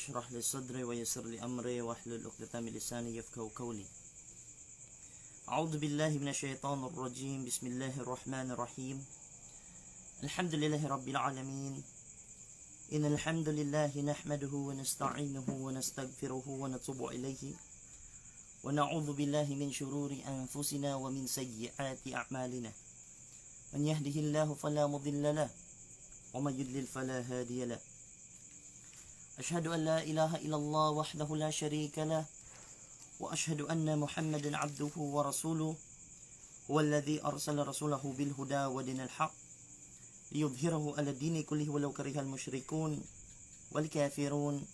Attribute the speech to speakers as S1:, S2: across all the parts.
S1: اشرح لي صدري ويسر لي أمري واحلل عقدة من لساني يفقهوا قولي. أعوذ بالله من الشيطان الرجيم. بسم الله الرحمن الرحيم. الحمد لله رب العالمين. إن الحمد لله نحمده ونستعينه ونستغفره ونتوب إليه، ونعوذ بالله من شرور أنفسنا ومن سيئات أعمالنا. من يهده الله فلا مضل له ومن يضلل فلا هادي له. أشهد أن لا إله إلا الله وحده لا شريك له، وأشهد أن محمدا عبده ورسوله، هو الذي أرسل رسوله بالهدى ودين الحق ليظهره على الدين كله ولو كره المشركون والكافرون.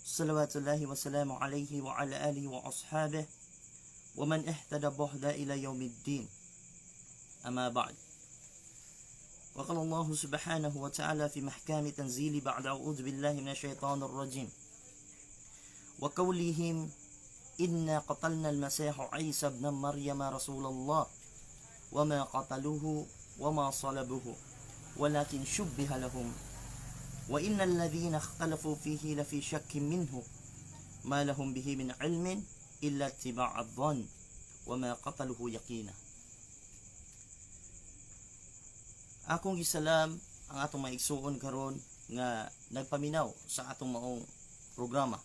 S1: صلوات الله وسلامه عليه وعلى آله وأصحابه ومن اهتدى بهداه إلى يوم الدين. أما بعد، وقال الله سبحانه وتعالى في محكم تنزيله بعد أعوذ بالله من الشيطان الرجيم: وقولهم إنا قتلنا المسيح عيسى ابن مريم رسول الله وما قتلوه وما صلبوه ولكن شبه لهم وإن الذين اختلفوا فيه لفي شك منه ما لهم به من علم إلا اتباع الظن وما قتلوه يقينا. Akong gisalam ang atong maigsuon karon nga nagpaminaw sa atong maong programa.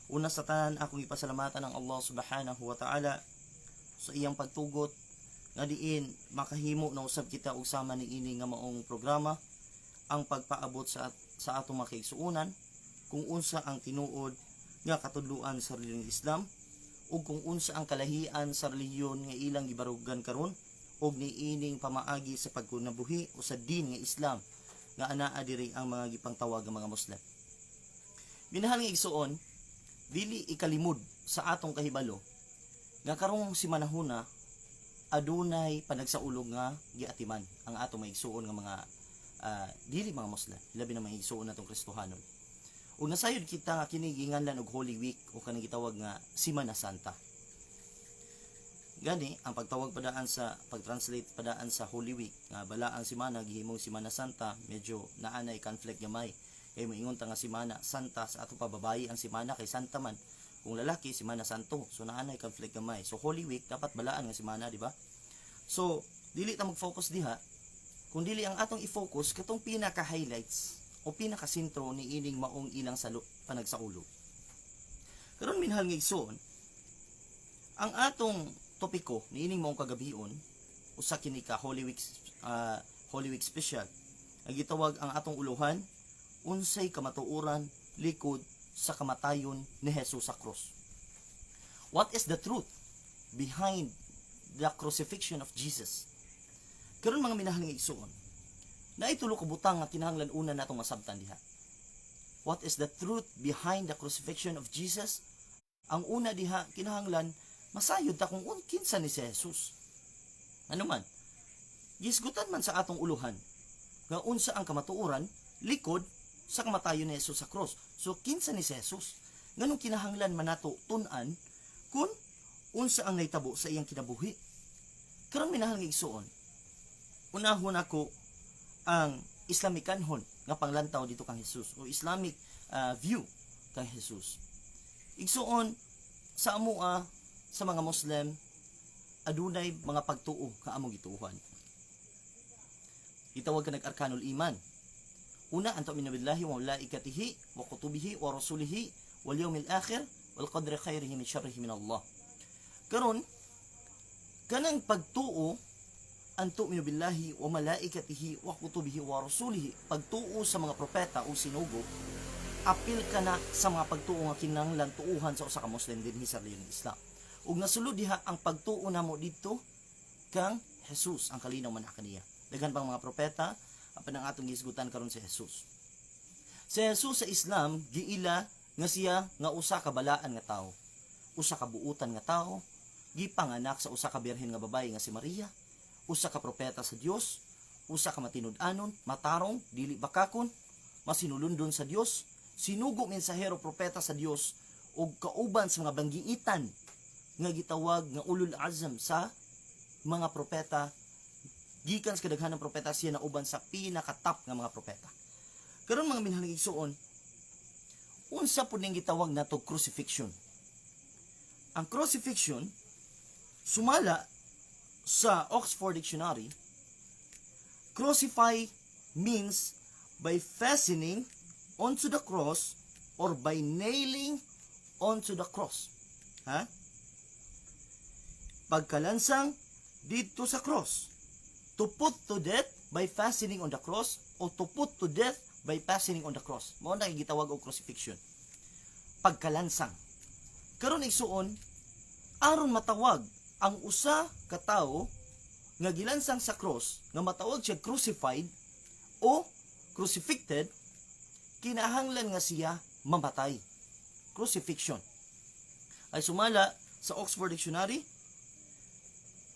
S1: Una sa tanan, akong ipasalamatan ang Allah Subhanahu wa Ta'ala sa iyang pagtugot nga diin makahimo na usab kita og sama niini nga maong programa, ang pagpaabot sa atong mga kaigsuonan kung unsa ang tinuod nga katudloan sa relihiyong Islam ug kung unsa ang kalahian sa relihiyon nga ilang gibarugan karon og niining pamaagi sa pagkunabuhi o sa din nga Islam nga anaa diri ang mga gipangtawag nga mga Muslim. Minahal nga igsuon, dili ikalimod sa atong kahibalo nga karong simanahuna adunay panagsaulog nga giatiman ang atong maigsuon nga mga dili mga Muslim, labi na mga igsuon natong Kristohanon. Ug nasayod kita nga kini ginganlan og Holy Week o kanang gitawag nga Semana Santa. Gani, ang pagtawag padaan sa pag-translate padaan sa Holy Week nga balaang simana gihimong Semana Santa, medyo naanay conflict gamay. Kay moingon ta nga Semana Santa, sa ato pa babayi ang simana kay Santa man. Kung lalaki, Semana Santo. So naanay conflict gamay. So Holy Week dapat balaan nga simana, di ba? So dili ta mag-focus diha. Kung dili ang atong i-focus katong pinaka-highlights o pinaka-sentro ni ining maong ilang salo panagsaulog. Karon, minahal nga igsoon, ang atong topiko niining maong kagabion usa kini ka Holy Week special. Ang gitawag ang atong uluhan, unsay kamatuoran likod sa kamatayon ni Jesus sa krus. What is the truth behind the crucifixion of Jesus? Karon, mga minahal nga igsoon, naay tulo ka butang nga kinahanglan una natong masabtan diha. What is the truth behind the crucifixion of Jesus? Ang una diha, kinahanglan masayod ta kung kinsa ni si Jesus. Ano man, gisgutan man sa atong uluhan nga unsa ang kamatuoran likod sa kamatayon ni Jesus sa cross. So kinsa ni si Jesus? Nganong kinahanglan man nato tun-an kung unsa ang nahitabo sa iyang kinabuhi? Karon, minahal nga igsuon, unahon ako ang Islamikanhon nga panglantaw dito kang Jesus o Islamic view kang Jesus. Igsuon, sa amoa sa mga Muslim adunay mga pagtuo nga among gituohan. Gitawag ka nag-arkanul iman. Una, an tu'mina billahi wa malaikatihi wa kutubihi wa rasulihi wal yawmil akhir wal qadri khairihi min syarrihi min Allah. Karon, kanang pagtuo an tu'minu billahi wa malaikatihi wa kutubihi wa rasulihi, pagtuo sa mga propeta o sinugo, apil ka na sa mga pagtuo nga kinahanglan tuuhan sa usa ka Muslim dinhi sa relihiyon ng Islam. Ug nasulod diha ang pagtuo namo didto kang Jesus, ang kalinaw man kaniya. Daghan pang mga propeta, apan ang atong gisgutan karon si Jesus. Si Jesus sa Islam giila nga siya nga usa ka balaan nga tawo, usa ka buutan nga tawo, gipanganak sa usa ka birhen nga babayi nga si Maria, usa ka propeta sa Dios, usa ka matinud-anon, matarong, dili bakakon, masinulundon sa Dios, sinugo mensahero propeta sa Dios ug kauban sa mga banggiitan nga gitawag nga ulul azm sa mga propeta. Gikan sa kadaghanan propeta, siya nauban sa pinaka-top nga mga propeta. Karon, mga minahal nga igsuon, unsa Unsa pud ning gitawag nato crucifixion? Ang crucifixion, sumala sa Oxford Dictionary, crucify means by fastening onto the cross or by nailing onto the cross. Ha? Pagkalansang didto sa cross. To put to death by fastening on the cross o to put to death by fastening on the cross. Mao na gitawag og crucifixion. Pagkalansang. Karon, igsuon, aron matawag ang usa ka tawo nga gilansang sa cross nga matawag siya crucified o crucifixed, kinahanglan nga siya mamatay. Crucifixion ay sumala sa Oxford Dictionary,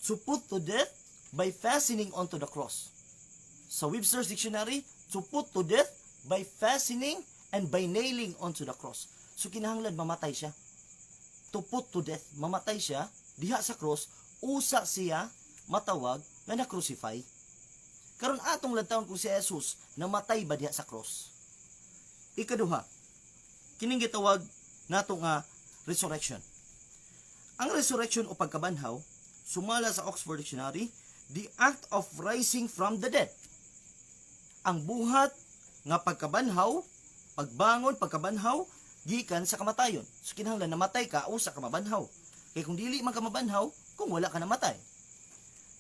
S1: to put to death by fastening onto the cross. Sa Webster's Dictionary, to put to death by fastening and by nailing onto the cross. So kinahanglan mamatay siya. To put to death, mamatay siya diha sa cross, usa siya matawag nga na-crucify. Karon, atong lantawon kung si Jesus namatay ba diha sa cross. Ikaduha, kining gitawag nato nga resurrection. Ang resurrection o pagkabanhaw, sumala sa Oxford Dictionary, the act of rising from the dead. Ang buhat nga pagkabanhaw, pagbangon, pagkabanhaw, gikan sa kamatayon. So kinahanglan namatay ka usa ka mabanhaw. Kay kung dili man ka mabanhaw, kung wala ka namatay.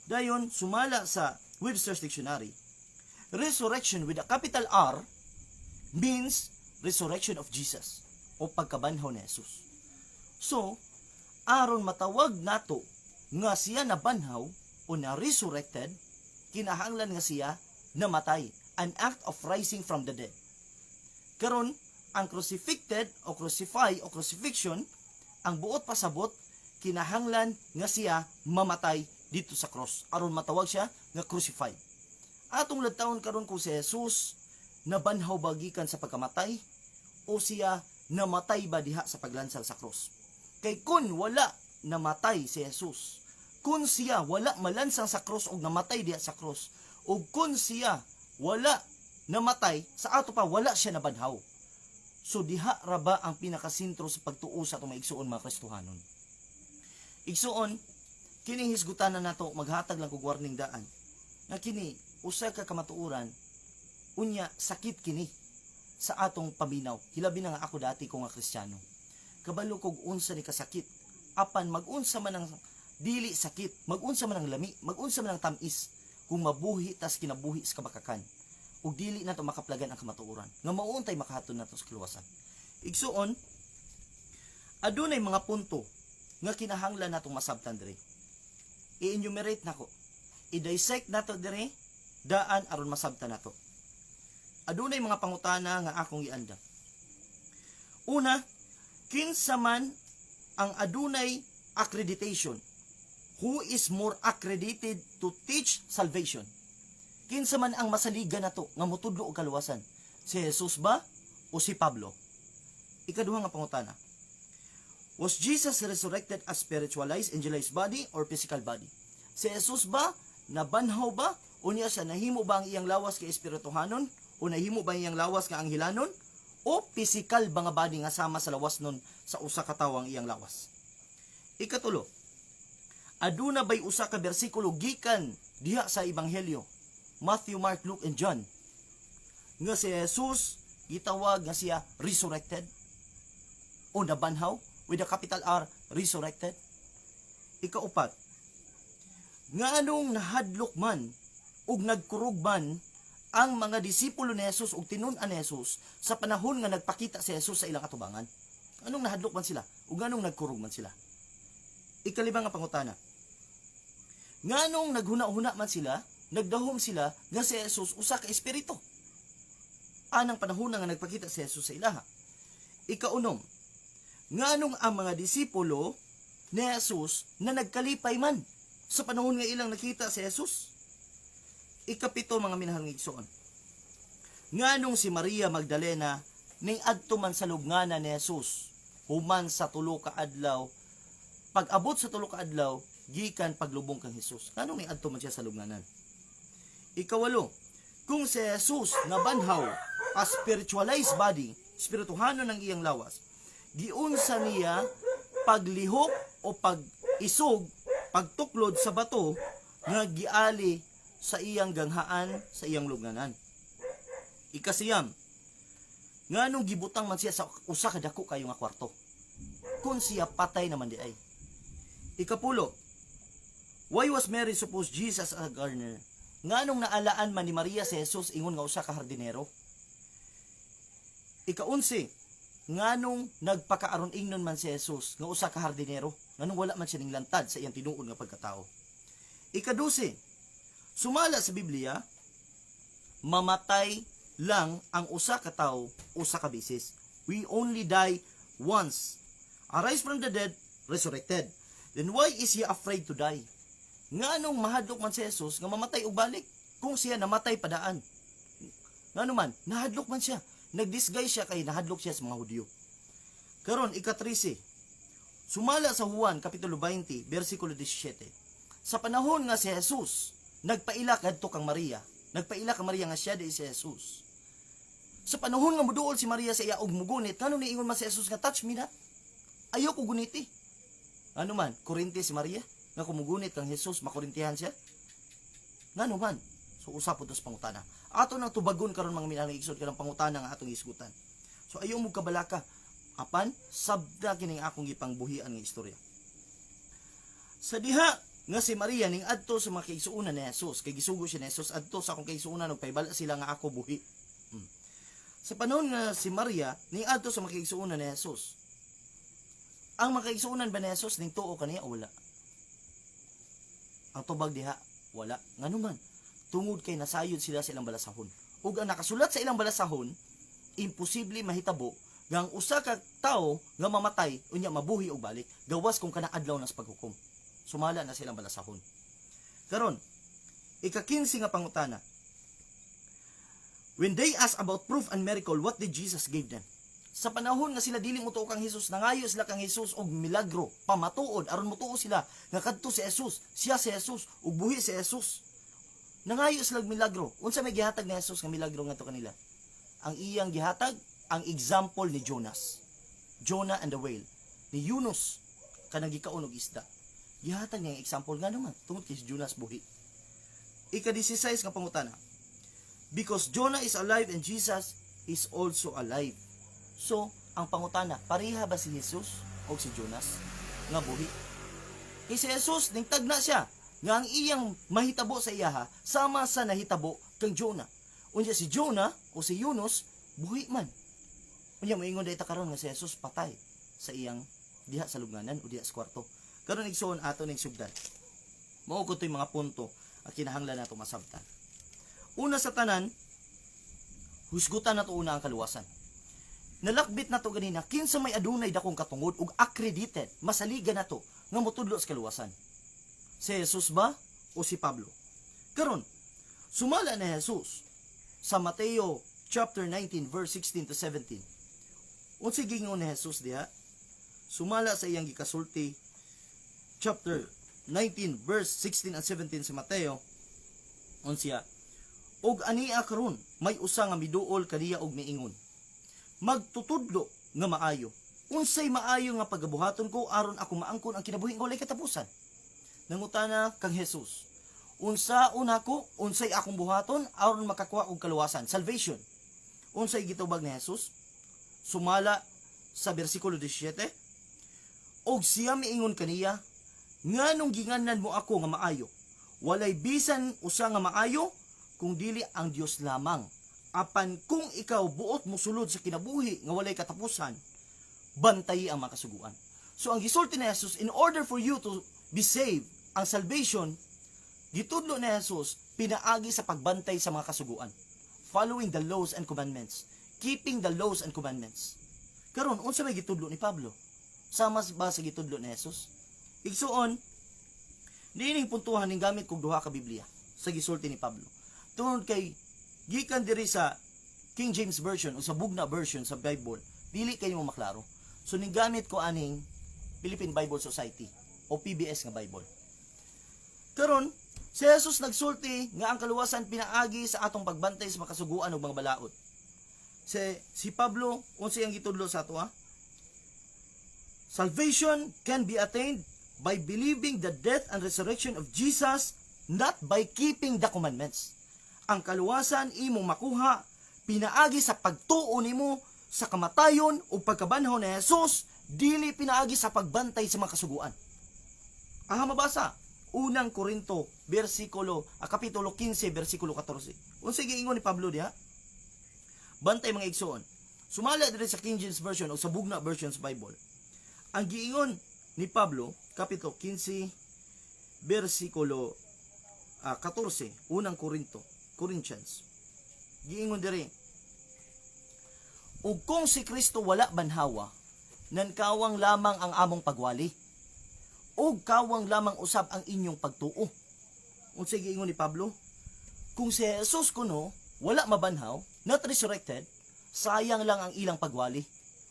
S1: Dayon, sumala sa Webster's Dictionary, resurrection with a capital R means resurrection of Jesus o pagkabanhaw ni Jesus. So, aron matawag nato nga siya nabanhaw o na resurrected, kinahanglan nga siya namatay. An act of rising from the dead. Karon, ang crucifixed o crucify o crucifixion, ang buot pasabot, kinahanglan nga siya mamatay didto sa cross aron matawag siya nga crucified. Atong lantawon karon kung si Jesus nabanhaw ba gikan sa pagkamatay o siya namatay ba diha sa paglansang sa cross. Kay kung wala namatay si Jesus, kung siya wala malansang sa cross og namatay diha sa cross, ug kung siya wala namatay, sa ato pa wala siya nabanhaw. So diha ra ba ang pinakasentro sa pagtuo sa atong mga igsuon, mga Kristohanon? Igsuon, kini hisgutan na nato, maghatag lang kog warning daan. Nga kini usa ka kamatuoran, unya sakit kini sa atong paminaw. Hilabi na nga ako, dati ko nga Kristiyano. Kabalo kog unsa ni kasakit. Apan magunsa man ang dili sakit, magunsa man ang lami, magunsa man ang tamis kung mabuhi tas kinabuhi sa kabakakan ug dili nato makaplagan ang kamatuoran nga mauntay makahatod nato sa kaluwasan. Igsuon, adunay mga punto nga kinahanglan natong masabtan diri. I-enumerate nako. I-dissect nato diri daan aron masabtan nato. Adunay mga pangutana nga akong giandam. Una, kinsa man ang adunay accreditation? Who is more accredited to teach salvation? Kinsa man ang masaligan nato nga motudlo og kaluwasan? Si Jesus ba o si Pablo? Ikaduha nga pangutana. Was Jesus resurrected as spiritualized, angelized body or physical body? Si Jesus ba nabanhaw ba? Unya sa nahimo ba ang iyang lawas kay espirituhanon? O nahimo ba iyang lawas nga anghilanon? O physical ba nga body nga sama sa lawas nun sa usa ka tawo ang iyang lawas? Ikatulo, aduna bay usa ka bersikulo gikan diha sa Ebanghelyo, Matthew, Mark, Luke, and John, nga si Jesus gitawag nga siya resurrected o nabanhaw with a capital R, resurrected? Ikaupat, nganong nahadlok man ug nagkurog man ang mga disipulo ni Jesus ug tinun-an ni Jesus sa panahon nga nagpakita si Jesus sa ilang atubangan? Anong nahadlok man sila ug nganong nagkurog man sila? Ikalima nga pangutana. Nganong naghuna-huna man sila, nagdahom sila nga si Jesus usa ka espiritu anang panahon nga nagpakita si Jesus sa ilaha? Ikaunom, nganong ang mga disipulo ni Jesus na nagkalipay man sa panahon nga ilang nakita si Jesus? Ikapito, mga minahal nga igsoon. Nganong si Maria Magdalena ning adto man sa lubngana ni Jesus human sa 3 ka adlaw, pag-abot sa 3 ka adlaw gikan paglubong kang Jesus? Nganong ning adto man siya sa lubnganan? Ikawalo, kung si Jesus nabanhaw as spiritualized body, Espirituhanon ang iyang lawas. Giunsa niya paglihok o pag-isog, pagtuklod sa bato nga giali sa iyang ganghaan, sa iyang lubnganan? Ikasiyam, nganong gibutang man siya sa usa ka dako kayo nga kwarto kung siya patay naman diay? Ikapulo, why was Mary supposed Jesus as a gardener? Nganong naalaan man ni Maria si Jesus ingon nga usa ka hardinero? Ikaunsi, nganong nagpakaaron ingnon man si Jesus nga usa ka hardinero? Nganong wala man siya ning lantad sa iyang tinuod nga pagkatao? Ikadose, sumala sa Biblia, mamatay lang ang usa ka tawo usa ka beses. We only die once. Arise from the dead, resurrected. Then why is he afraid to die? Nganong mahadlok man si Jesus nga mamatay og balik kung siya namatay padaan? Ngano man, nahadlok man siya. Nagdisguise siya kay nahadlok siya sa mga Hudyo. Karon, ika-13. Sumala sa Juan kapitulo 20 bersikulo 17. Sa panahon nga si Jesus nagpaila kadto kang Maria, nagpaila kang Maria nga siya di si Jesus. Sa panahon nga muduol si Maria sa iya og mugunit, ngano niingon man si Jesus nga, "Touch me not"? Ayaw ko guniti. Ano man, kurente si Maria nga kumugunit kang Jesus makurintihan siya? Ngano man? So usa po to sa pangutana. Ato nang tubagon karon, mga minahal nga igsoon, kanang pangutana nga atong isgutan. So ayaw mo kabalaka apan sabta kining akong gipangbuhian nga istorya. Sa diha nga si Maria ning adto sa mga kaigsuonan ni Jesus, kay gisugo siya ni Jesus, "Adto sa akong kaigsuonan ug pahibalo sila nga ako buhi." Sa panahon nga si Maria ning adto sa mga kaigsuonan ni Jesus, ang mga kaigsuonan ba ni Jesus ning tuo kaniya o wala? Ang tubag diha, wala. Ngano man? Tungod kay nasayod sila sa ilang balasahon. Ug ang nakasulat sa ilang balasahon, imposible mahitabo nga ang usa ka tawo nga mamatay unya mabuhi og balik gawas kung kanang adlaw na sa paghukom. Sumala na silang balasahon. Karon, ika-15 nga pangutana. When they asked about proof and miracle, what did Jesus give them? Sa panahon nga sila dili motuo kang Jesus, nangayo sila kang Jesus og milagro, pamatuod aron motuo sila nga kadto si Jesus, siya si Jesus ug buhi si Jesus. Nangayo sila og milagro. Unsa may gihatag ni Jesus nga milagro ngadto kanila? Ang iyang gihatag, ang example ni Jonas. Jonah and the whale. Ni Yunus kanang gikaon og isda. Gihatag niya ang example. Nga naman? Tungod kay si Jonas buhi. Ika-16 nga pangutana. Because Jonah is alive and Jesus is also alive. So, ang pangutana, pareha ba si Jesus o si Jonas nga buhi? Kay si Jesus, ning tagna siya nga ang iyang mahitabo sa iyaha sama sa nahitabo kang Jonah. Unya si Jonah o si Yunus buhi man. Unya moingon dayta karon nga si Jesus patay sa iyang diha sa lubnganan o diha sa kwarto. Karon, igsoon, ato ning sugdan. Mao ko to'y mga punto ang kinahanglan nato masabtan. Una sa tanan, husgutan nato una ang kaluwasan. Nalakbit nato ganina kinsa may adunay dakong katungod ug accredited, masaligan nato nga motudlo sa kaluwasan. Si Jesus ba o si Pablo? Karon, sumala na Jesus sa Mateo chapter 19 verse 16 to 17. Unsay gingon ni Jesus diha? Sumala sa iyang gikasulti, chapter 19 verse 16 and 17 sa Mateo, unsya? "Og ania karon may usa nga miduol kaniya og miingon, 'Magtutudlo nga maayo, unsay maayo nga pagabuhaton ko aron ako maangkon ang kinabuhi nga walay katapusan?' Nangutana kang Jesus, 'Unsaon ako, unsay akong buhaton aron makakuha og kaluwasan, salvation?' Unsay gitubag ni Jesus? Sumala sa bersikulo 17, 'Og siya miingon kaniya, Nganong ginganlan mo ako nga maayo? Walay bisan usa nga maayo kung dili ang Dios lamang. Apan kung ikaw buot mosulod sa kinabuhi nga walay katapusan, bantayi ang mga kasuguan.'" So ang gisulti ni Jesus, in order for you to be saved, ang salvation, gitudlo ni Jesus, pinaagi sa pagbantay sa mga kasuguan. Following the laws and commandments. Keeping the laws and commandments. Karon, unsa may gitudlo ni Pablo? Sama ba sa gitudlo ni Jesus? Igsuon, niining puntuhan ning gamit kog duha ka Biblia sa gisulti ni Pablo. Tungod kay gikan diri sa King James Version o sa Bugna version sa Bible, dili kayo mo maklaro. So ning gamit ko aning Philippine Bible Society o PBS nga Bible. Karon, si Jesus nagsulti nga ang kaluwasan pinaagi sa atong pagbantay sa makasuguan ug mga balaod. Si Pablo, unsay ang gitudlo sa ato, ha? Salvation can be attained by believing the death and resurrection of Jesus, not by keeping the commandments. Ang kaluwasan imong makuha pinaagi sa pagtuo nimo sa kamatayon o pagkabanhaw ni Jesus, dili pinaagi sa pagbantay sa mga kasuguan. Aha, mabasa. Unang Korinto, kapitulo 15, versikulo 14. Unsay giingon ni Pablo diha? Bantay, mga igsoon. Sumala diri sa King James Version o sa Bugna Version sa Bible. Ang giingon ni Pablo, kapitulo 15, versikulo 14, Unang Korinto, Corinthians. Giingon diri, "Ug kung si Kristo wala banhawa, nankawang lamang ang among pagwali, ug kawang lamang usab ang inyong pagtuo." Unsay giingon ni Pablo? Kung si Jesus kuno wala mabanhaw, not resurrected, sayang lang ang ilang pagwali,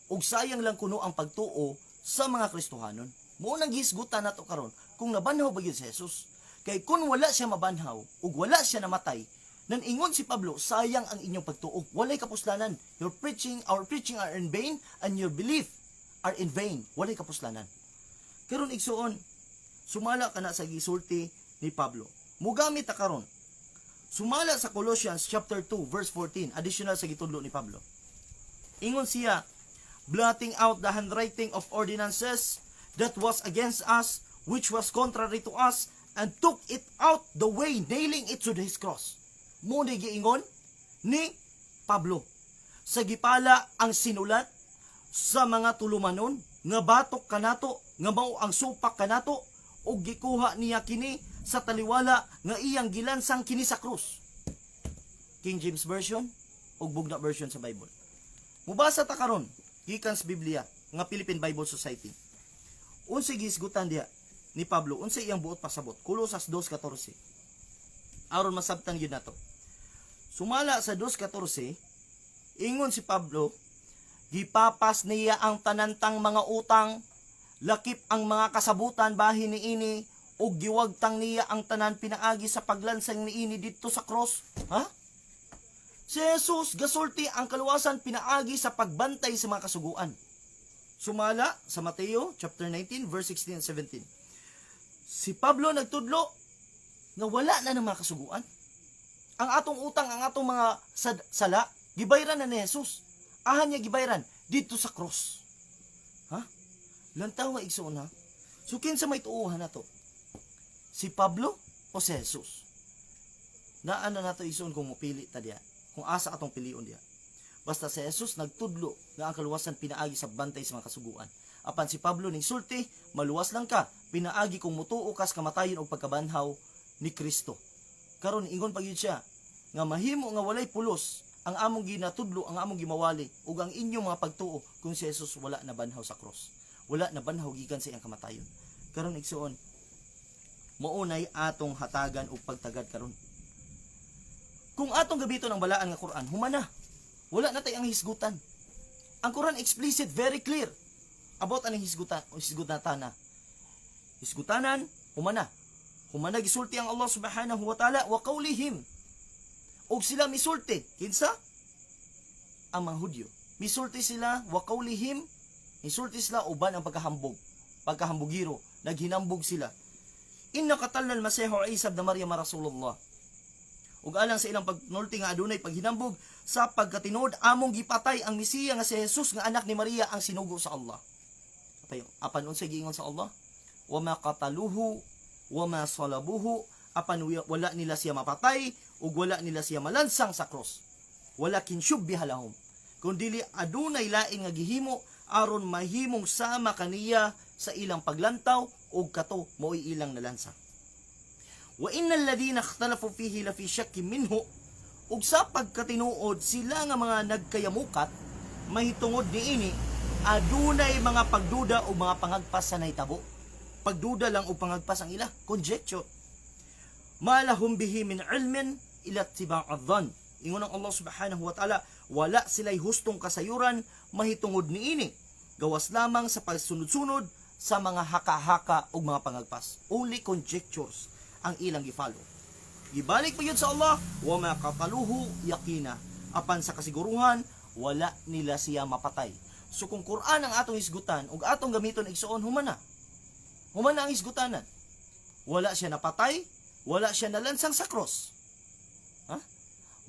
S1: ug sayang lang kuno ang pagtuo sa mga Kristohanon. Mao nang gihisgutan nato karon kung nabanhaw ba gyud si Jesus. Kay kung wala siya mabanhaw ug wala siya namatay, nan ingon si Pablo, sayang ang inyong pagtuo. Walay kapuslanan. Your preaching, our preaching are in vain and your belief are in vain. Walay kapuslanan. Karon, igsuon, sumala kana sa gisulti ni Pablo. Mugamit ta karon. Sumala sa Colossians chapter 2 verse 14, additional sa gitudlo ni Pablo. Ingon siya, "Blotting out the handwriting of ordinances that was against us, which was contrary to us, and took it out the way, nailing it to his cross." Mao ni giingon ni Pablo. Sa gipala ang sinulat sa mga tulumanon nga batok kanato, nga mao ang supak kanato, ug gikuha niya kini sa taliwala nga iyang gilansang kini sa krus. King James Version ug Bugna Version sa Bible. Mubasa ta karon gikan sa Biblia nga Philippine Bible Society. Unsay gihisgutan diha ni Pablo? Unsay iyang buot pasabot? Kolosas 2:14. Aron masabtan gyud nato. Sumala sa 2:14, ingon si Pablo, "Gipapas niya ang tanantang mga utang, lakip ang mga kasabutan bahin niini, ug giwagtang niya ang tanan pinaagi sa paglansang niini didto sa cross." Ha? Si Jesus gasulti ang kaluwasan pinaagi sa pagbantay sa mga kasuguan. Sumala sa Mateo chapter 19 verse 16 and 17. Si Pablo nagtudlo nga wala na ng mga kasuguan. Ang atong utang, ang atong mga sala, gibayran na ni Jesus. Ahan niya gibayran? Didto sa cross. Ha? Lantawa, igsoon, ha? So kinsa may tuuhan nato? Si Pablo o si Jesus? Naa na nato, igsoon, kung mupili ta diya. Kung asa atong pilion diya. Basta si Jesus nagtudlo nga ang kaluwasan pinaagi sa bantay sa mga kasuguan. Apan si Pablo ning sulti, maluwas lang ka pinaagi kung mutuo kas kamatayon og pagkabanhaw ni Kristo. Karon ingon pa gyud siya nga mahimo nga walay pulos ang among ginatudlo, ang among gimawali ug ang inyong mga pagtuo kung si Jesus wala nabanhaw sa cross. Wala nabanhaw gikan sa iyang kamatayon. Karon, igsuon, maunay atong hatagan og pagtagad karon. Kung atong gabiton ang balaan nga Quran, humana. Wala na tay ang hisgutan. Ang Quran explicit, very clear about aning hisgutan, hisgutana. Hisgutanan, humana. Humana gisulti ang Allah subhanahu wa ta'ala, "Wa qawlihim." Og sila misulti, kinsa? Ang mga Hudyo. Misulti sila, "Wa qawlihim," misulti sila uban ang pagkahambog, pagkahambugiro, naghinambog sila. "Inna qatalna al-Masihu Isa ibn Maryam Rasulullah." Ug alang sa ilang pagnulti nga adunay paghinambog, sa pagkatinuod among gipatay ang Mesiya nga si Jesus nga anak ni Maria, ang sinugo sa Allah. Apayo, apan unsay giingon sa Allah? "Wa ma qataluhu wa ma salabuhu," apan wala nila siya mapatay ug wala nila siya malansang sa cross. "Walakin syubbiha lahum." Kun dili adunay lain nga gihimo aron mahimong sama kaniya sa ilang paglantaw, ug kato mao'y ilang nalansang. "Wa innal ladina ikhtalafu fihi la fi shakkin minhu," ug sa pagkatinuod sila nga mga nagkayamukat mahitungod niini adunay mga pagduda o mga pangagpas sa nahitabo. Pagduda lang o pangagpas ang ila conjecture. "Ma lahum bihi min ilmin illa ittiba'adh dhann." Ingon ang Allah subhanahu wa ta'ala, wala sila'y hustong kasayuran mahitungod niini gawas lamang sa pagsunod-sunod sa mga haka-haka ug mga pangagpas. Only conjectures ang ilang gi-follow. Gibalik pa yun sa Allah, "Wa ma qataluhu yaqina." Apan sa kasiguruhan, Wala nila siya mapatay. So kung Quran ang atong hisgutan ug atong gamiton, igsuon, human na. Human na ang hisgutanan. Wala siya napatay, wala siya nalansang sa cross. Ha?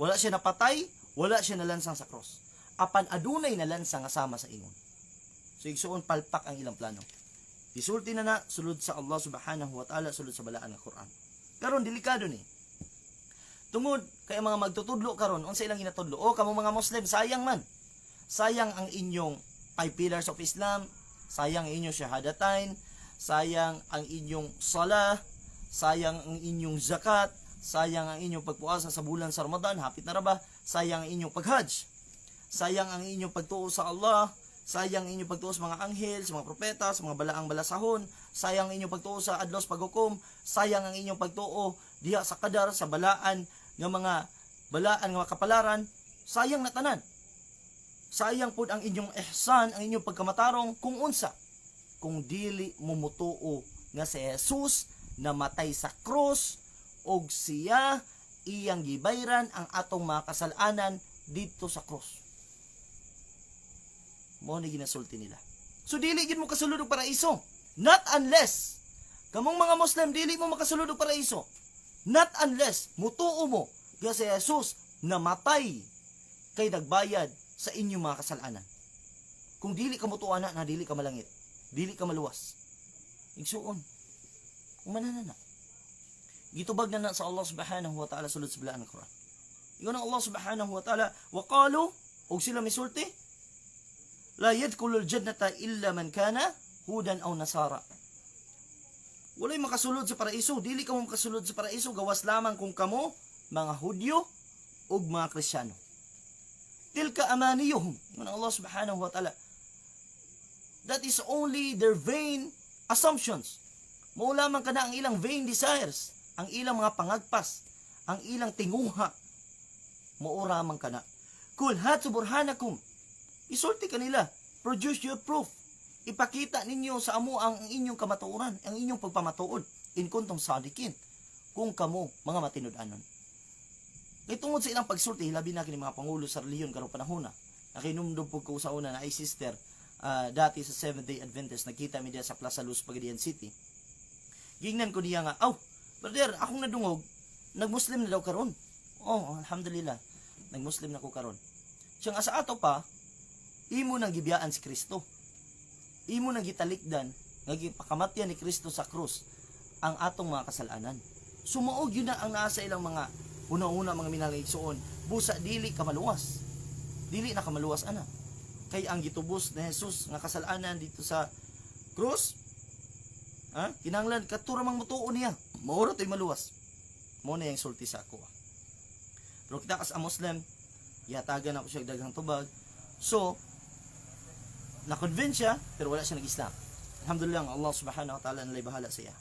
S1: Wala siya napatay, wala siya nalansang sa cross. Apan adunay nalansang nga sama sa ingon. So igsuon, palpak ang ilang plano. Gisulti na na sulod sa Allah Subhanahu wa Ta'ala, sulod sa balaan nga Quran. Karon delikado ni. Tungod kay ang mga magtutudlo karon, unsa ilang ginatudlo? "Oh, kamo mga Muslim, sayang man. Sayang ang inyong five pillars of Islam, sayang ang inyong shahadatain, sayang ang inyong salah, sayang ang inyong zakat, sayang ang inyong pagpuasa sa bulan sa Ramadan, hapit na ra ba, sayang ang inyong paghajj, sayang ang inyong pagtuo sa Allah, sayang ang inyong pagtuo sa mga anghel, sa mga propeta, sa mga balaang balasahon, sayang ang inyong pagtuo sa adlaw sa paghukom, sayang ang inyong pagtuo diha sa kadar, sa balaan nga mga kapalaran, sayang na tanan. Sayang pud ang inyong ihsan, ang inyong pagkamatarong kung unsa kung dili mo mutuo nga si Jesus namatay sa krus og siya iyang gibayran ang atong mga kasalanan didto sa krus." Mao ni ginasulti nila. So dili gyud mo kasulod og paraiso. Not unless kamong mga Muslim, dili mo makasulod og paraiso. Not unless mutuo mo nga si Jesus namatay kay nagbayad sa inyong mga kasalanan. Kung dili ka mutuo ana na, dili ka malangit. Dili ka maluwas. Igsuon. Umana na na. Gitubag na na sa Allah Subhanahu wa Ta'ala sulod sa balaan ng Quran. Ingon ang Allah Subhanahu wa Ta'ala, وقالوا, og sila misulti, لا يدخل الجنة إلا من كان هودا أو نصارى. Walay makasulod sa paraiso, dili ka mo makasulod sa paraiso gawas lamang kung kamo mga Hudyo ug mga Kristiyano. تلك أمانيهم. Ingon ang Allah Subhanahu wa Ta'ala. That is only their vain assumptions. Mao lamang kana ang ilang vain desires, ang ilang mga pangagpas, ang ilang tinguha. Mao ramang kana. قل هاتوا برهانكم. Isulti kanila. Produce your proof. Ipakita ninyo sa amo ang inyong kamatuoran, ang inyong pagpamatuod. إن كنتم صادقين. Kung kamo mga matinud-anon. Kay tungod sa ilang pagsulti, labi na kini mga pangulo sa relihiyon karong panahona. Nakinumdum pud ko sa una na ay sister dati sa Seventh Day Adventist, nagkita mi diya sa Plaza Luz, Pagadian City. Gingnan ko niya nga, "Aw, brother, akong nadungog, nagmuslim na daw karon." "Oh, alhamdulillah, nagmuslim na ko karon." Siya nga, "Sa ato pa, imo nang gibiyaan si Kristo. Imo nang gitalikdan nga gipakamatyan ni Kristo sa krus ang atong mga kasalanan." Sumuog yun na ang naa sa ilang mga una-una, mga minahal nga igsuon. Busa dili ka maluwas. Dili na ka maluwas ana. Kay ang gitubos ni Jesus nga kasalanan dito sa krus, ha? Kinahanglan kato ra mang mutuo niya. Mao ra to'y maluwas. Mao na yung sulti sa ako. Pero kita kas a Muslim, yatagan ako siya daghang tubag. So, na-convince siya, pero wala siya nag-Islam. Alhamdulillah, ang Allah Subhanahu wa Ta'ala nalay bahala sa iya.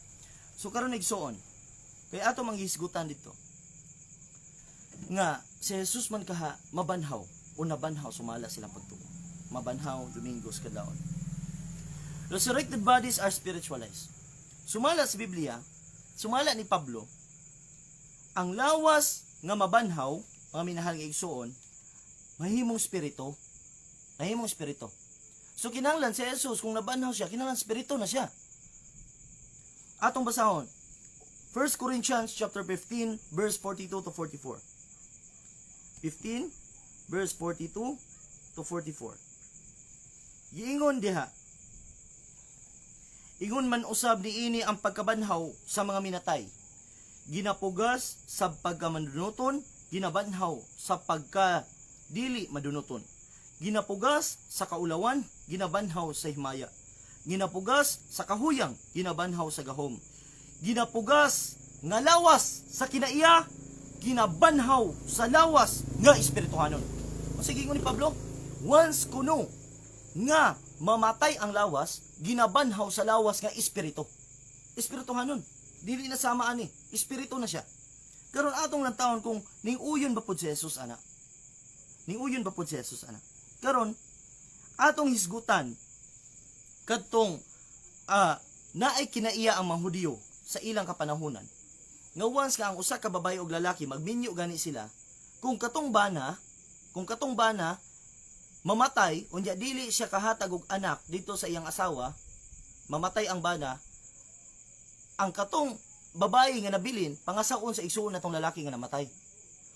S1: So karon, igsuon, kay ato manghisgutan dito nga si Jesus man kaha mabanhaw o nabanhaw sumala silang pagtuo. Mabanhaw Domingo sa kadlawon. Resurrected bodies are spiritualized. Sumala sa Biblia, sumala ni Pablo, ang lawas nga mabanhaw, mga minahal nga igsuon, mahimong spirito. Mahimong spirito. So kinahanglan si Jesus, kung nabanhaw siya, kinahanglan spirito na siya. Atong basahon. 1 Corinthians chapter 15 verse 42 to 44. 15 verse 42 to 44. Giingon diha. Ingon man usab niini ang pagkabanhaw sa mga minatay. Ginapugas sa pagkamadunuton, ginabanhaw sa pagka dili madunuton. Ginapugas sa kaulawan, ginabanhaw sa himaya. Ginapugas sa kahuyang, ginabanhaw sa gahom. Ginapugas nga lawas sa kinaiya, ginabanhaw sa lawas nga espirituhanon. O sige, ni Pablo, once kuno nga mamatay ang lawas, ginabanhaw sa lawas nga espiritu. Espirituhanon. Dili na sama ani, espiritu na siya. Karon atong lang taon kung ning uyon ba pud si Jesus ana. Ning uyon ba pud si Jesus ana. Karon atong hisgutan kadtong naay kinaiya ang mga Hudiyo sa ilang kapanahunan. Nga once nga ang usa ka babae og lalaki magminyo gani sila, kung katong bana Mamatay unya dili siya kahatag og anak dito sa iyang asawa, mamatay ang bana, ang katong babae nga nabilin pangasaon sa igsuon natong lalaki nga namatay.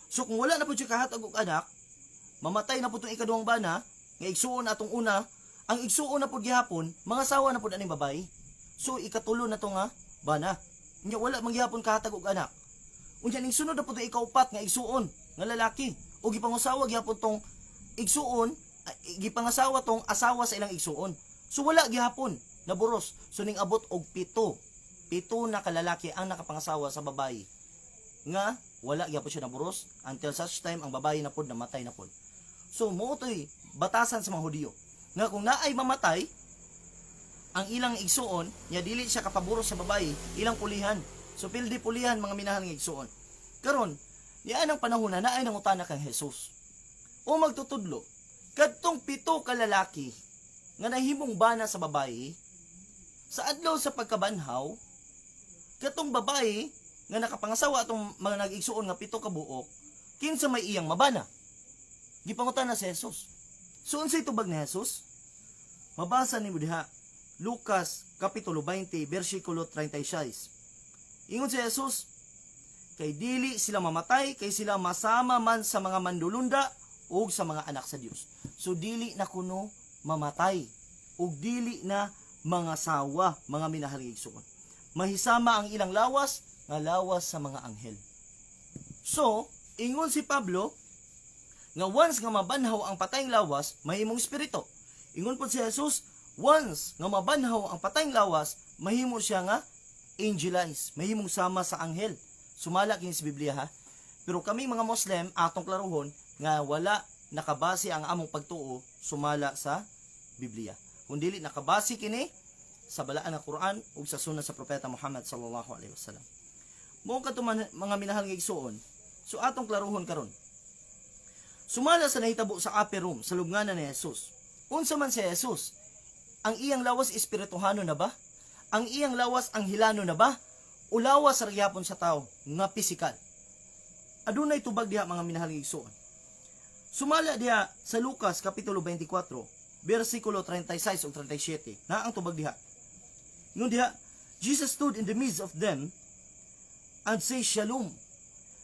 S1: So kung wala na pud siya kahatag og anak, mamatay na pud tong ikaduhang bana nga igsuon atong una, ang igsuon na pud gihapon mangasawa na pud aning babae. So ikatulo na to nga bana. Unya wala man gihapon kahatag og anak. Unya ning sunod na pud tong ikaupat nga igsuon nga lalaki o gipangasawa gihapon tong igsuon, ay, gipangasawa tong asawa sa ilang igsuon. So wala gihapon naburos. So ning abot og pito. Pito na kalalaki ang nakapangasawa sa babae nga wala gyapon siya naburos until such time ang babae na pod namatay na pod. So mao to'y batasan sa mga Hudiyo nga kung naay mamatay ang ilang igsuon nya dili siya kapaburos sa babae, ilang pulihan. So pildi pulihan, mga minahal nga igsuon. Karon, niya ang panahon na naay nangutana kang Jesus. "O magtutudlo, kadtong pito ka lalaki nga nahimong bana sa babae, sa adlaw sa pagkabanhaw, katong babae nga nakapangasawa atong mga nag-igsuon nga pito ka buok, kinsa may iyang mabana?" Gipangutana si Jesus. So unsay tubag ni Jesus? Mabasa nimo diha Lucas kapitulo 20 bersikulo 36. Ingon si Jesus, kay dili sila mamatay kay sila masama man sa mga mandulunda ug sa mga anak sa Dios. So dili na kuno mamatay ug dili na mangasawa, mga minahal nga igsuon. Mahisama ang ilang lawas nga lawas sa mga anghel. So, ingon si Pablo nga once nga mabanhaw ang patayng lawas, mahimong espiritu. Ingon po si Jesus, once nga mabanhaw ang patayng lawas, mahimo siya nga angelized, mahimong sama sa anghel. Sumala kini sa Biblia, ha. Pero kami mga Muslim, atong klaruhon nga wala nakabase ang among pagtuo sumala sa Biblia. Kung dili nakabase kini sa balaan nga Quran ug sa sunnah sa propeta Muhammad sallallahu alaihi wasallam. Mao kadto, mga minahal nga igsuon. So atong klaruhon karon. Sumala sa nahitabo sa upper room sa lubnganan ni Jesus. Unsa man si Jesus? Ang iyang lawas espirituhano na ba? Ang iyang lawas anghilano na ba? O lawas ra gyapon sa tao nga pisikal? Adunay tubag diha, mga minahal nga igsuon. Sumala diha sa Lucas kapitulo 24 bersikulo 36 ug 37 na ang tubag diha. Ingon diha, Jesus stood in the midst of them and say, "Shalom."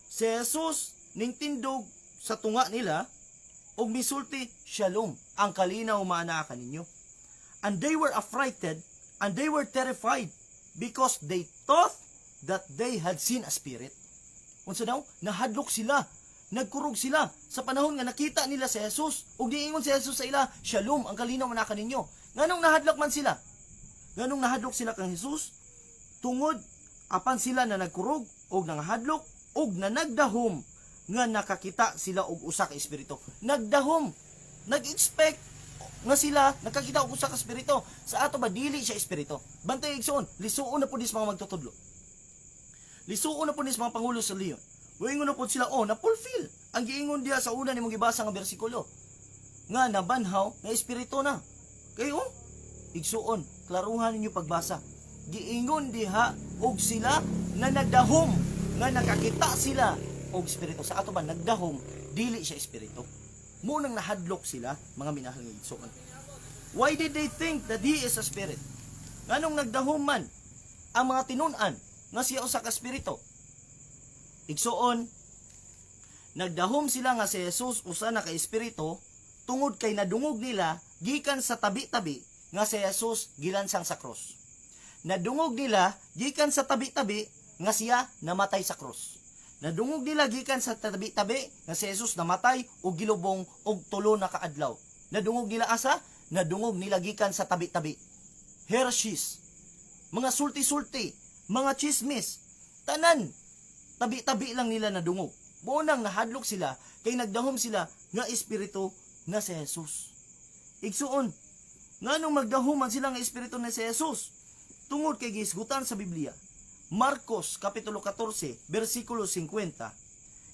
S1: Si Jesus ning tindog sa tunga nila ug misulti, "Shalom, ang kalinaw maanaa kaninyo." And they were affrighted and they were terrified because they thought that they had seen a spirit. Unsa daw? Nahadlok sila. Nagkurog sila sa panahon nga nakita nila si Jesus ug niingon si Jesus sa ila, "Shalom, ang kalinaw maanaa kaninyo." Nganong nahadlok man sila? Nganong nahadlok sila kang Jesus? Tungod apan sila na nagkurog og nangahadlok og na nagdahom nga nakakita sila og usa ka espiritu. Nagdahom, nag-expect nga sila nakakita og usa ka espiritu. Sa ato ba, dili siya espiritu. Bantay, igsoon, lisuon na pud is mga magtutudlo. Lisuon na pud is mga pangulo sa leon. Moingon na pud sila, "Oh, na-fulfill ang giingon diha sa una nimong gibasa nga bersikulo nga nabanhaw nga espiritu na." Kay oh, igsuon, klaruhan ninyo pagbasa. Giingon diha og sila na nagdahom nga nakakita sila og espiritu. Sa ato ba, nagdahom, dili siya espiritu. Mao nang nahadlok sila, mga minahal nga igsoon. Why did they think that he is a spirit? Nganong nagdahom man ang mga tinun-an nga siya usa ka espiritu? Igsuon, nagdahom sila nga si Jesus usa na ka espiritu tungod kay nadungog nila gikan sa tabi-tabi nga si Jesus gilansang sa krus. Nadungog nila gikan sa tabi-tabi nga siya namatay sa krus. Nadungog nila gikan sa tabi-tabi nga si Jesus namatay ug gilubong og 3 na kaadlaw. Nadungog nila asa? Nadungog nila gikan sa tabi-tabi. Hershey's, mga sulti-sulti, mga chismis, tanan tabi-tabi lang nila nadungog. Mao nang nahadlok sila kay nagdahom sila nga espiritu na si Jesus. Igsuon, nganong magdahom man sila nga espiritu na si Jesus? Tungod kay gihisgutan sa Biblia, Marcos kapitulo 14 bersikulo 50,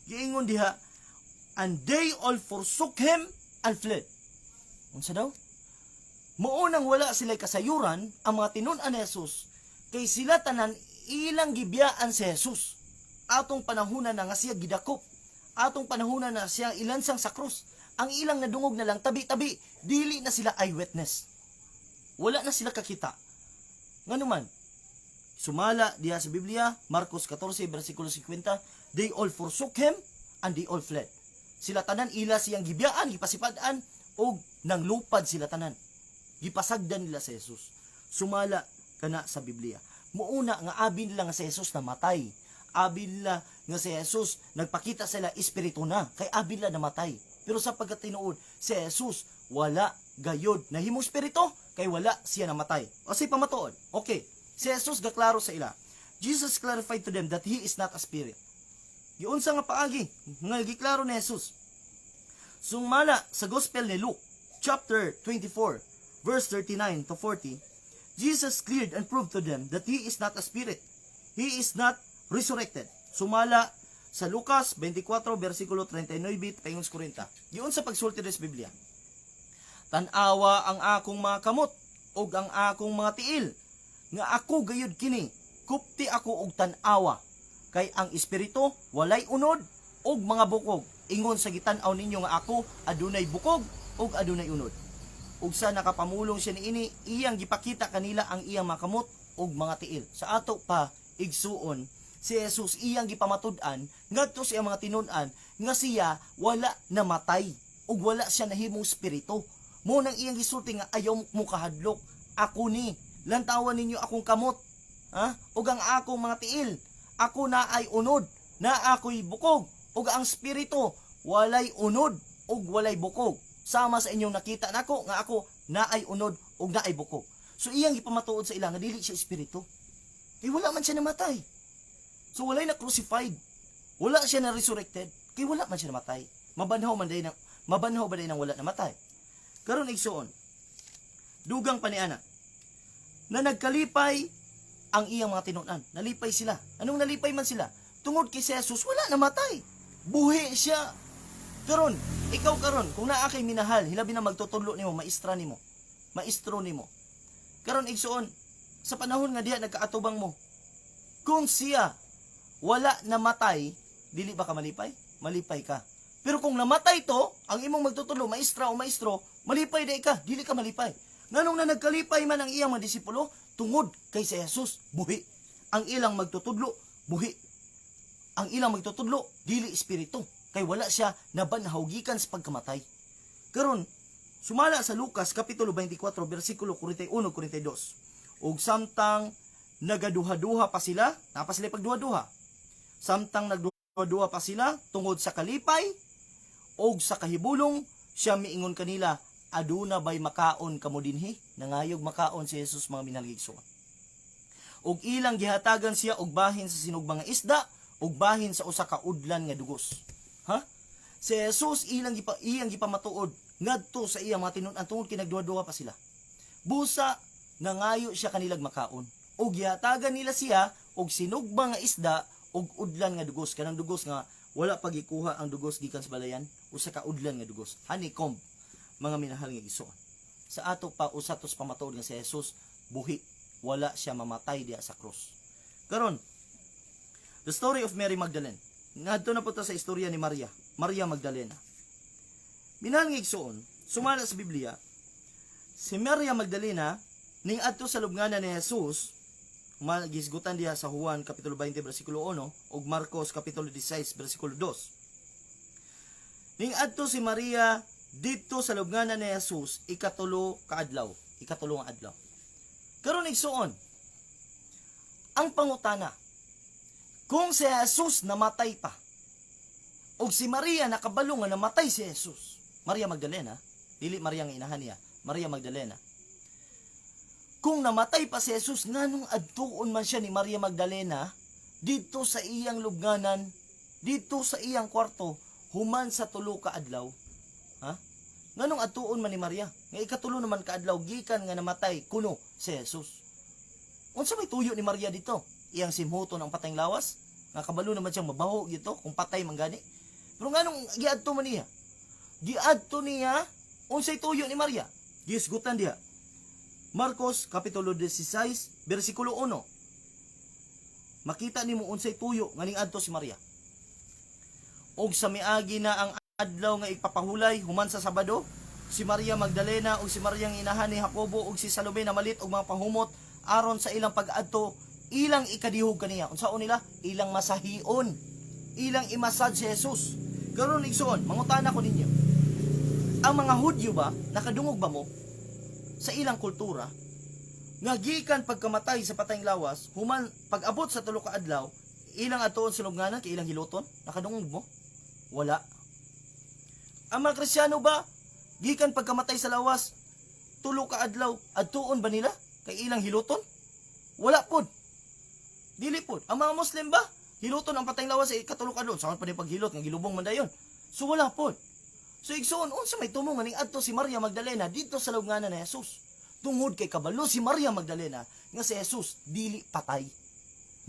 S1: giingon diha, "And they all forsook him and fled." Unsa daw? Mao nang wala sila kasayuran ang mga tinun-an ni Jesus kay sila tanan ilang gibiyaan si Jesus. Atong panahona na nga siya gidakop. Atong panahona na siya ilansang sa krus. Ang ilang nadungog na lang tabi-tabi, dili na sila eyewitness. Wala na sila kakita. Ngano man, sumala diha sa Biblia, Marcos 14 versikulo 50, they all forsook him and they all fled. Sila tanan ila siyang gibiyaan, gipasipad-an og nanglupad sila tanan. Gipasagdan nila si Jesus. Sumala kana sa Biblia. Muuna nga abi nila nga si Jesus namatay. Abi nila nga si Jesus nagpakita sila espiritu na kay abi nila namatay. Pero sa pagkatinuod, si Jesus wala gayod nahimong espiritu kay wala siya namatay. O say pamatuod. Okay. Si Jesus gaklaro sa ila. Jesus clarified to them that he is not a spirit. Giunsa nga paagi nga giklaro ni Jesus? Sumala sa Gospel ni Luke, chapter 24, verse 39 to 40, Jesus cleared and proved to them that he is not a spirit. He is not resurrected. Sumala sa Lucas 24, versikulo 39 paingon sa 40. Giunsa pagsulti sa Biblia? "Tan-awa ang akong mga kamot ug ang akong mga tiil nga ako gayud kini. Kupti ako og tan-awa kay ang espiritu walay unod ug mga bukog ingon sa gitan-aw ninyo nga ako adunay bukog ug adunay unod." Ug sa nakapamulong siya niini, iyang gipakita kanila ang iyang mga kamot ug mga tiil. Sa ato pa, igsuon, si Jesus iyang gipamatud-an ngadto sa iyang mga tinun-an nga siya wala namatay ug wala siya nahimong espiritu. Mo nang iyang gisulti nga, "Ayaw mo kahadlok, ako ni. Lantawan ninyo akong kamot, ha, ug ang akong mga tiil. Ako na ay unod, na ako'y bukog, ug ang espiritu walay unod ug walay bukog sama sa inyong nakita nako nga ako na ay unod ug na ay bukog." So iyang gipamatuod sa ila nga dili siya espiritu. Kay wala man siya namatay. So walay na crucified. Wala siya na resurrected. Kay wala man siya namatay. Mabanhaw ba day nang wala namatay? Karon, igsuon, dugang pa ni ana na nagkalipay ang iyang mga tinunan. Nalipay sila. Anong nalipay man sila? Tungod kay si Jesus wala namatay. Buhi siya. Karon, ikaw karon, kung naa kay minahal, hilabi na magtutudlo nimo, maestra nimo. Maestro nimo. Karon, igsuon, sa panahon nga diha nagkaatubang mo, kung siya wala namatay, dili ba ka malipay? Malipay ka. Pero kung namatay to, ang imong magtutudlo, maestra o maestro, malipay di ka, dili ka malipay. Nganong na nagkalipay man ang iyang mga disipulo? Tungod kay si Jesus buhi. Ang ilang magtutudlo, buhi. Ang ilang magtutudlo, dili espiritu. Kay wala siya nabanhaw gikan sa pagkamatay. Karon, sumala sa Lucas kapitulo 24 versikulo 41-42. Ug samtang nagaduha-duha pa sila, naa pa sila pagduha-duha. Samtang nagduha-duha pa sila tungod sa kalipay og sa kahibulong, siya miingon kanila, "Aduna bay makaon kamo dinhi?" Nangayog makaon si Jesus, mga minahal nga igsoon. Ug ilang gihatagan siya og bahin sa sinugba nga isda ug bahin sa usa ka udlan nga dugos. Ha? Si Jesus iyang gipamatuod ngadto sa iyang mga tinun-an tungod kay nagduha-duha pa sila. Busa nangayo siya kanilag makaon. Ug gihatagan nila siya og sinugba nga isda ug udlan nga dugos, kanang dugos nga wala pa gikuha ang dugos gikan sa balayan, usa ka udlan nga dugos, honeycomb, mga minahal nga igsoon. Sa ato pa, usa tos pamatuod nga si Jesus buhi, wala siya mamatay diha sa krus. Karon, the story of Mary Magdalene. Ngadto na po ta sa istorya ni Maria, Maria Magdalena. Minahal nga igsoon, sumala sa Biblia, si Maria Magdalena ning adto sa lubnganan ni Jesus, magisgutan diha sa Juan kapitulo 20 bersikulo 1 ug Marcos kapitulo 16 bersikulo 2. Ning adto si Maria didto sa lubnganan ni Jesus ikatulo ka adlaw, ikatulo nga adlaw. Karon, igsuon, ang pangutana, kung si Jesus namatay pa ug si Maria nakabalo nga namatay si Jesus, Maria Magdalena, dili Maria nga inahan niya, Maria Magdalena. Kung namatay pa si Jesus, nganong adtuon man siya ni Maria Magdalena dito sa iyang lubnganan, dito sa iyang kwarto, human sa 3 ka adlaw? Ha? Nganong adtuon man ni Maria? Nga ikatulo naman ka adlaw gikan nga namatay kuno si Jesus. Unsa may tuyo ni Maria dito? Iyang simhuton ang patayng lawas? Nga kabalo naman siyang mabaho dito kung patay man gani. Pero nganong giadto man niya? Giadto niya, unsay tuyo ni Maria? Gisgutan diha. Marcos kapitulo 16 bersikulo 1. Makita nimo unsay tuyo nga ning adto si Maria. Og sa miagi na ang Adlaw nga igpapahulay human sa Sabado, si Maria Magdalena ug si Maria nga inahan ni Jacobo ug si Salome namalit og mga pahumot aron sa ilang pag-adto ilang ikadihog kaniya. Unsaon nila? Ilang masahion, ilang i-massage si Jesus. Karon, igsuon, mangutana ko ninyo, ang mga Hudyo ba, nakadungog ba mo sa ilang kultura nga gikan pagkamatay sa patayng lawas, human pag-abot sa 3 ka adlaw, ilang atuon sa lubnganan kay ilang hiluton? Nakadungog mo? Wala. Ang mga Kristiyano ba, gikan pagkamatay sa lawas, 3 ka adlaw, adtuon ba nila kay ilang hiluton? Wala pod. Dili pod. Ang mga Muslim ba, hiluton ang patayng lawas sa ikatulo ka adlaw? Saan pa ni paghilot nga gilubong man dayon? So wala pod. So igsuon, unsa may tumo nga ning adto si Maria Magdalena didto sa lubnganan ni Jesus? Tungod kay kabalo si Maria Magdalena nga si Jesus dili patay.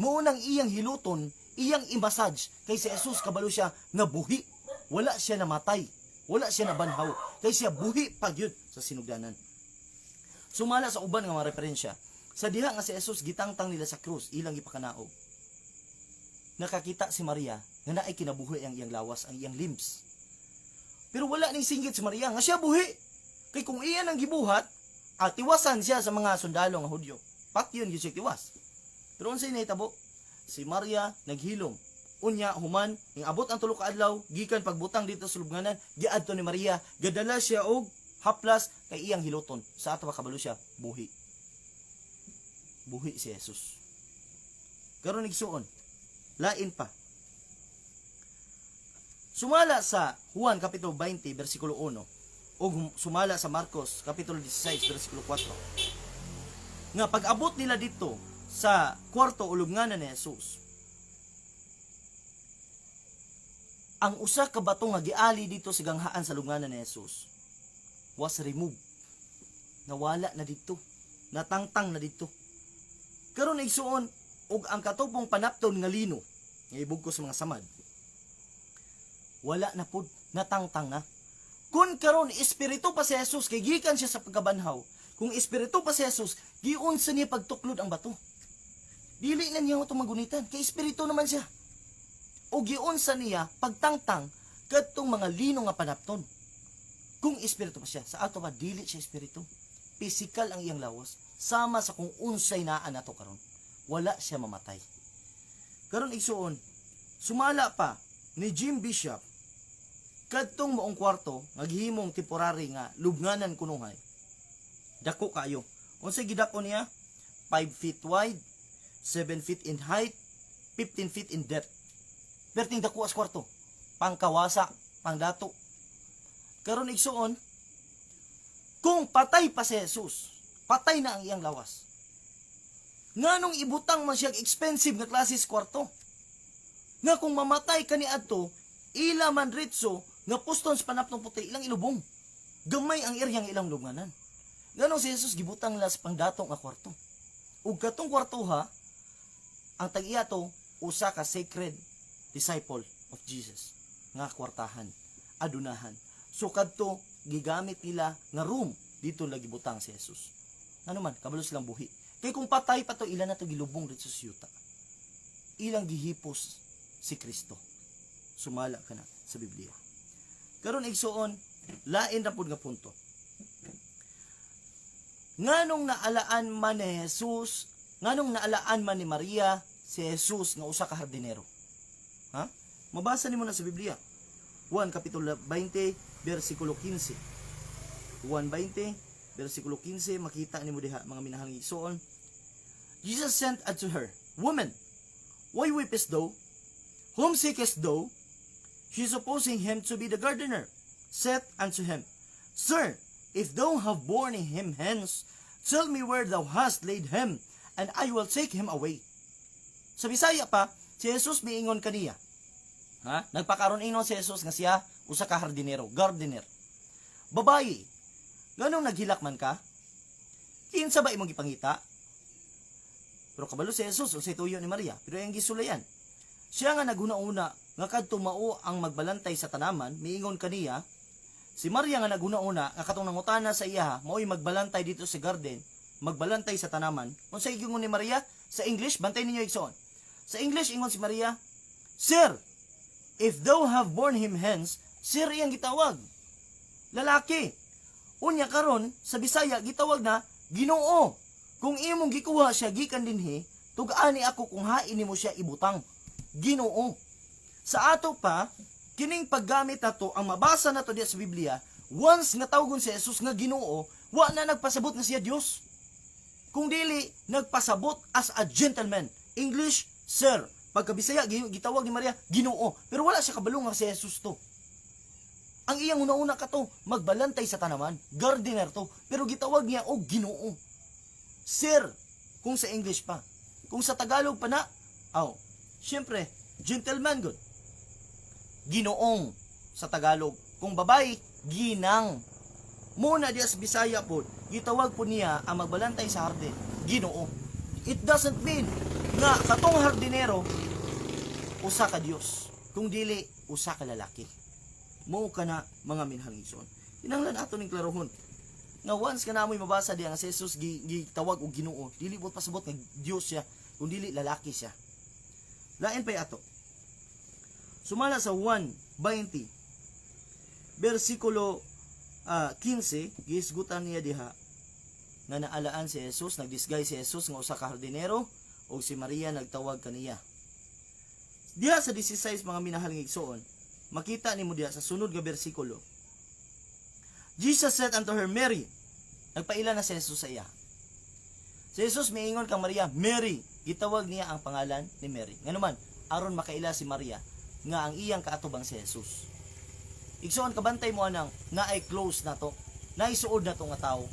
S1: Mao nang iyang hiluton, iyang i-massage kay si Jesus kabalo siya nga buhi. Wala siya namatay. Wala siya nabanhaw. Kay siya buhi pa gyud sa sinugdanan. Sumala sa uban nga mga referensya, sa diha nga si Jesus gitangtang nila sa krus, ilang gipakanaog, nakakita si Maria nga naay kinabuhi ang iyang lawas, ang iyang limbs. Pero wala ning singgit si Maria nga siya buhi. Kay kung iya nang gibuhat, tiwasan siya sa mga sundalo nga Hudyo. Patyon gyud siya tiwas. Pero unsay nahitabo? Si Maria naghilom. Unya human ning abot ang 3 ka adlaw gikan pagbutang didto sa lubnganan, giadto ni Maria, gadala siya og haplas kay iyang hiluton. Sa ato makabalo siya buhi. Buhi si Jesus. Karon, igsuon, lain pa. Sumala sa Juan kapitulo 20 bersikulo 1 o sumala sa Marcos kapitulo 16 bersikulo 4 nga pag-abot nila didto sa kwarto o lubnganan ni Jesus, ang usa ka bato nga giali didto sa ganghaan sa lubnganan ni Jesus was removed. Nawala na didto. Natangtang na didto. Karon, igsuon, ug ang katong panapton nga lino nga ibugkos sa mga samad, wala na pud, natangtang na. Kung karon espiritu pa si Jesus kay gikan siya sa pagkabanhaw, kung espiritu pa si Jesus, giunsa niya pagtuklod ang bato? Dili na niya ito magunitan kay espiritu naman siya. O giunsa niya pagtangtang kadtong mga lino nga panapton kung espiritu pa siya? Sa ato pa, dili siya espiritu. Physical ang iyang lawas, sama sa kung unsay naa nato karon. Wala siya mamatay. Karon, igsuon, sumala pa ni Jim Bishop, kadtong maong kwarto nga gihimong temporary nga lubnganan kunuhay, dako kaayo. Unsay gidako niya? 5 feet wide, 7 feet in height, 15 feet in depth. Perting dako as kwarto, pangkawasa, pangdato. Karon, igsuon, kung patay pa si Jesus, patay na ang iyang lawas, nganong ibutang man siya expensive nga klase sa kwarto nga kung mamatay kani adto, ila man ritso nga puston sa panaptong puti ilang ilubong? Gamay ang area nga ilang lubnganan. Nganong si Jesus gibutang nila sa pangdato nga kwarto? Ug katong kwartoha, ang tag-iya to usa ka sacred disciple of Jesus nga kwartahan, adunahan. So kadto gigamit nila nga room, didto lang gibutang si Jesus. Ano man kabalo silang buhi? Kay kung patay pa to, ila na to gilubong didto sa yuta. Ilang gihipos si Kristo sumala kana sa Biblia. Karon, igsuon, lain ra pud nga punto. Nganong naalaan man ni Jesus, nganong naalaan man ni Maria si Jesus nga usa ka hardinero? Ha? Mabasa nimo na sa Biblia. Juan kapitulo 20 bersikulo 15. Juan 20 bersikulo 15, makita nimo diha, mga minahal nga igsoon. Jesus said unto her, "Woman, why weepest thou? Whom seekest thou?" She, supposing him to be the gardener, said unto him, "Sir, if thou have borne him hence, tell me where thou hast laid him, and I will take him away." Sa Bisaya pa, si Jesus miingon kaniya. Ha? Nagpakaron ingon si Jesus nga siya usa ka hardinero, gardener. "Babayi, nganong naghilak man ka? Kinsa ba imong gipangita?" Pero kabalo si Jesus unsay tuyo ni Maria, pero iyang gisulayan. Siya nga naghuna-una nga kadto mao ang magbalantay sa tanaman, miingon kaniya. Si Maria nga naghuna-una nga katong nangutana sa iya mao'y magbalantay didto sa garden, magbalantay sa tanaman. Unsay giingon ni Maria? Sa English, bantay ninyo, igsoon. Sa English, ingon si Maria, "Sir, if thou have borne him hence, Sir iyang gitawag. Lalaki. Unya karon sa Bisaya gitawag na Ginoo. Kung imong gikuha siya gikan dinhi, tug-ani ako kung hain nimo siya ibutang. Ginoo. Sa ato pa, kining paggamit nato ang mabasa nato diya sa Biblia, once nga tawgon si Jesus nga Ginoo, wa na nagpasabot nga siya Dios. Kung dili nagpasabot as a gentleman. English, sir. Pagka Bisaya gitawag ni Maria Ginoo, pero wala siya kabalo nga si Jesus to. Ang iyang una-una ka to, magbalantay sa tanaman, gardener to, pero gitawag niya og Ginoo. Sir, kung sa English pa. Kung sa Tagalog pa na, aw, syempre, gentleman good. Ginoong sa Tagalog. Kung babae, ginang. Muna diya sa Bisaya po, gitawag po niya ang magbalantay sa hardin, Ginoo. It doesn't mean nga katong hardinero usa ka Dios. Kung dili usa ka lalaki. Mao ka na, mga minahal igsoon. Kinahanglan ato ning klarohon. Nga once ka namoy mabasa diya nga si Jesus gitawag og Ginoo, dili buot pasabot nga Dios siya, kung dili lalaki siya. Lain pa ato. Sumala sa 1:20 bersikulo 15, gihisgutan niya diha nga naalaan si Jesus, nagdisguise si Jesus nga usa ka hardinero ug si Maria nagtawag kaniya. Diha sa 16, mga minahal nga igsoon, makita nimo diha sa sunod nga bersikulo. Jesus said unto her, "Mary." Nagpaila na si Jesus sa iya. Si Jesus miingon kang Maria, "Mary." Gitawag niya ang pangalan ni Mary. Nganuman, aron makaila si Maria nga ang iyang kaatubang si Jesus. Igsoon, kabantay mo anang naay close na to, naay suod na to nga tao.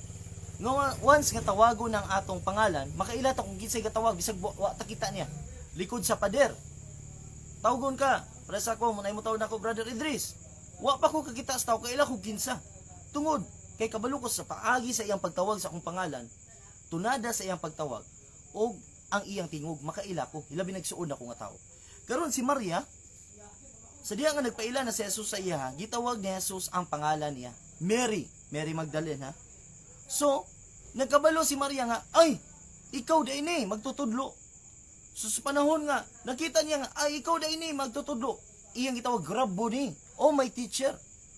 S1: Nga once nga tawagon ang atong pangalan, makaila ta kung kinsay gatawag bisag wa ta kita niya. Likod sa pader. Tawgon ka, presa ko, munay mo tawag nako, "Brother Idris." Wa pa ko kakita sa tao, kaila ko kinsa. Tungod kay kabalo ko sa paagi sa iyang pagtawag sa akong pangalan, tunada sa iyang pagtawag, og ang iyang tingog, makaila ko, hilabi nagsuod ako nga tao. Karon si Maria, sa diha nga nagpaila na si Jesus sa iya, gitawag ni Jesus ang pangalan niya, Mary, Mary Magdalene, ha. So, nagkabalo si Maria nga, "Ay, ikaw diay ni, magtutudlo." So, sa panahon nga, nakita niya nga, "Ay, ikaw diay ni, magtutudlo." Iyang gitawag, "Rabboni." "Oh, my teacher."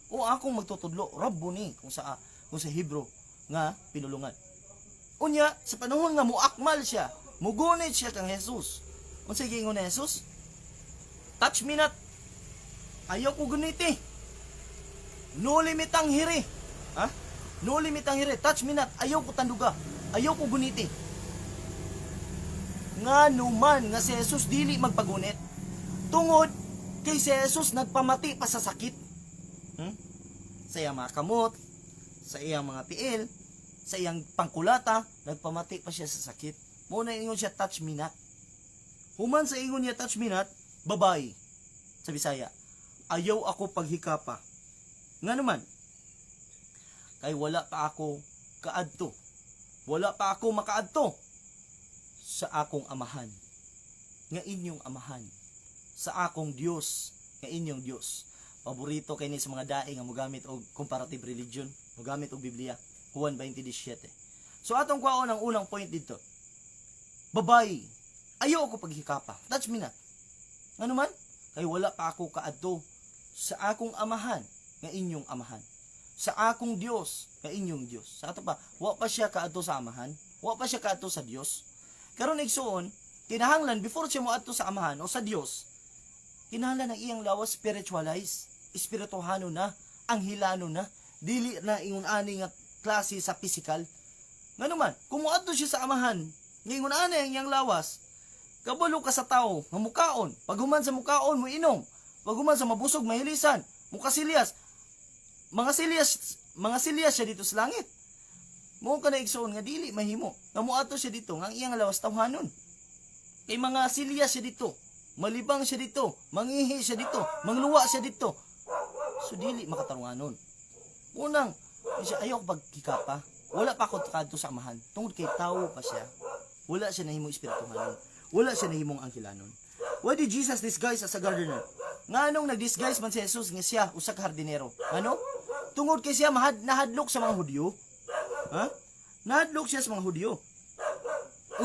S1: O akong magtutudlo, "Rabboni," kung sa Hebrew nga pinulungan. Unya, sa panahon nga muakmal siya, mugunit siya kang Jesus. Unsay giingon ni Jesus? "Touch me not. Ayaw ko guniti. Noli me tangere." Ha? "Noli me tangere. Touch me not. Ayaw ko tanduga. Ayaw ko guniti." Nga numan nga si Jesus dili magpagunit? Tungod kay si Jesus nagpamati pa sa sakit. Sa iyang mga kamot, sa iyang mga tiil, sa iyang pangkulata, nagpamati pa siya sa sakit. Mao na ingon siya, "Touch me not." Human sa ingon niya, "Touch me not," "Babay," sa Bisaya, "ayaw ako paghikapa. Nga naman, kay wala pa ako kaadto. Wala pa ako makaadto sa akong amahan, nga inyong amahan, sa akong Dios, nga inyong Dios." Paborito kay ni sa mga daing nga mogamit og comparative religion, mogamit og Biblia, Juan 20:17. So atong kwaon ang unang point dito. "Babay, ayaw ako paghikapa. Touch me not. Nga naman, kay wala pa ako kaadto sa akong amahan, nga inyong amahan. Sa akong Dios, nga inyong Dios." Sa ato pa, wa pa siya kaadto sa amahan, wa pa siya kaadto sa Dios. Karon, igsuon, kinahanglan before siya moadto sa amahan o sa Dios, kinahanglan ang iyang lawas spiritualize, espirituhano na, anghilano na, dili na ingon ani nga klase sa physical. Ngano man, kung moadto siya sa amahan, ingon ani ang iyang lawas, kabalo ka sa tao nga mukaon, paghuman sa mukaon mo inom, paghuman sa mabusog mahilisan, mukasilyas, mga silyas, mga silyas siya dito sa langit. Mao ka na, igsuon, nga dili mahimo nga moadto siya dito nga ang iyang lawas tawhanon. Kay mga silya siya dito, malibang siya dito, mangihi siya dito, mangluwa siya dito. So dili makatarunganon. Unang, siya, "Ayaw ko pagkikapa. Wala pa ako kadto sa amahan." Tungod kay tao pa siya. Wala siya nahimong espirituhanon. Wala siya nahimong anghilanon. Why did Jesus disguise as a gardener? Nganong nag-disguise man si Jesus nga siya usa ka hardinero? Ano? Tungod kay siya nahadlok sa mga Hudyo. Ha? Nahadlok siya sa mga Hudyo.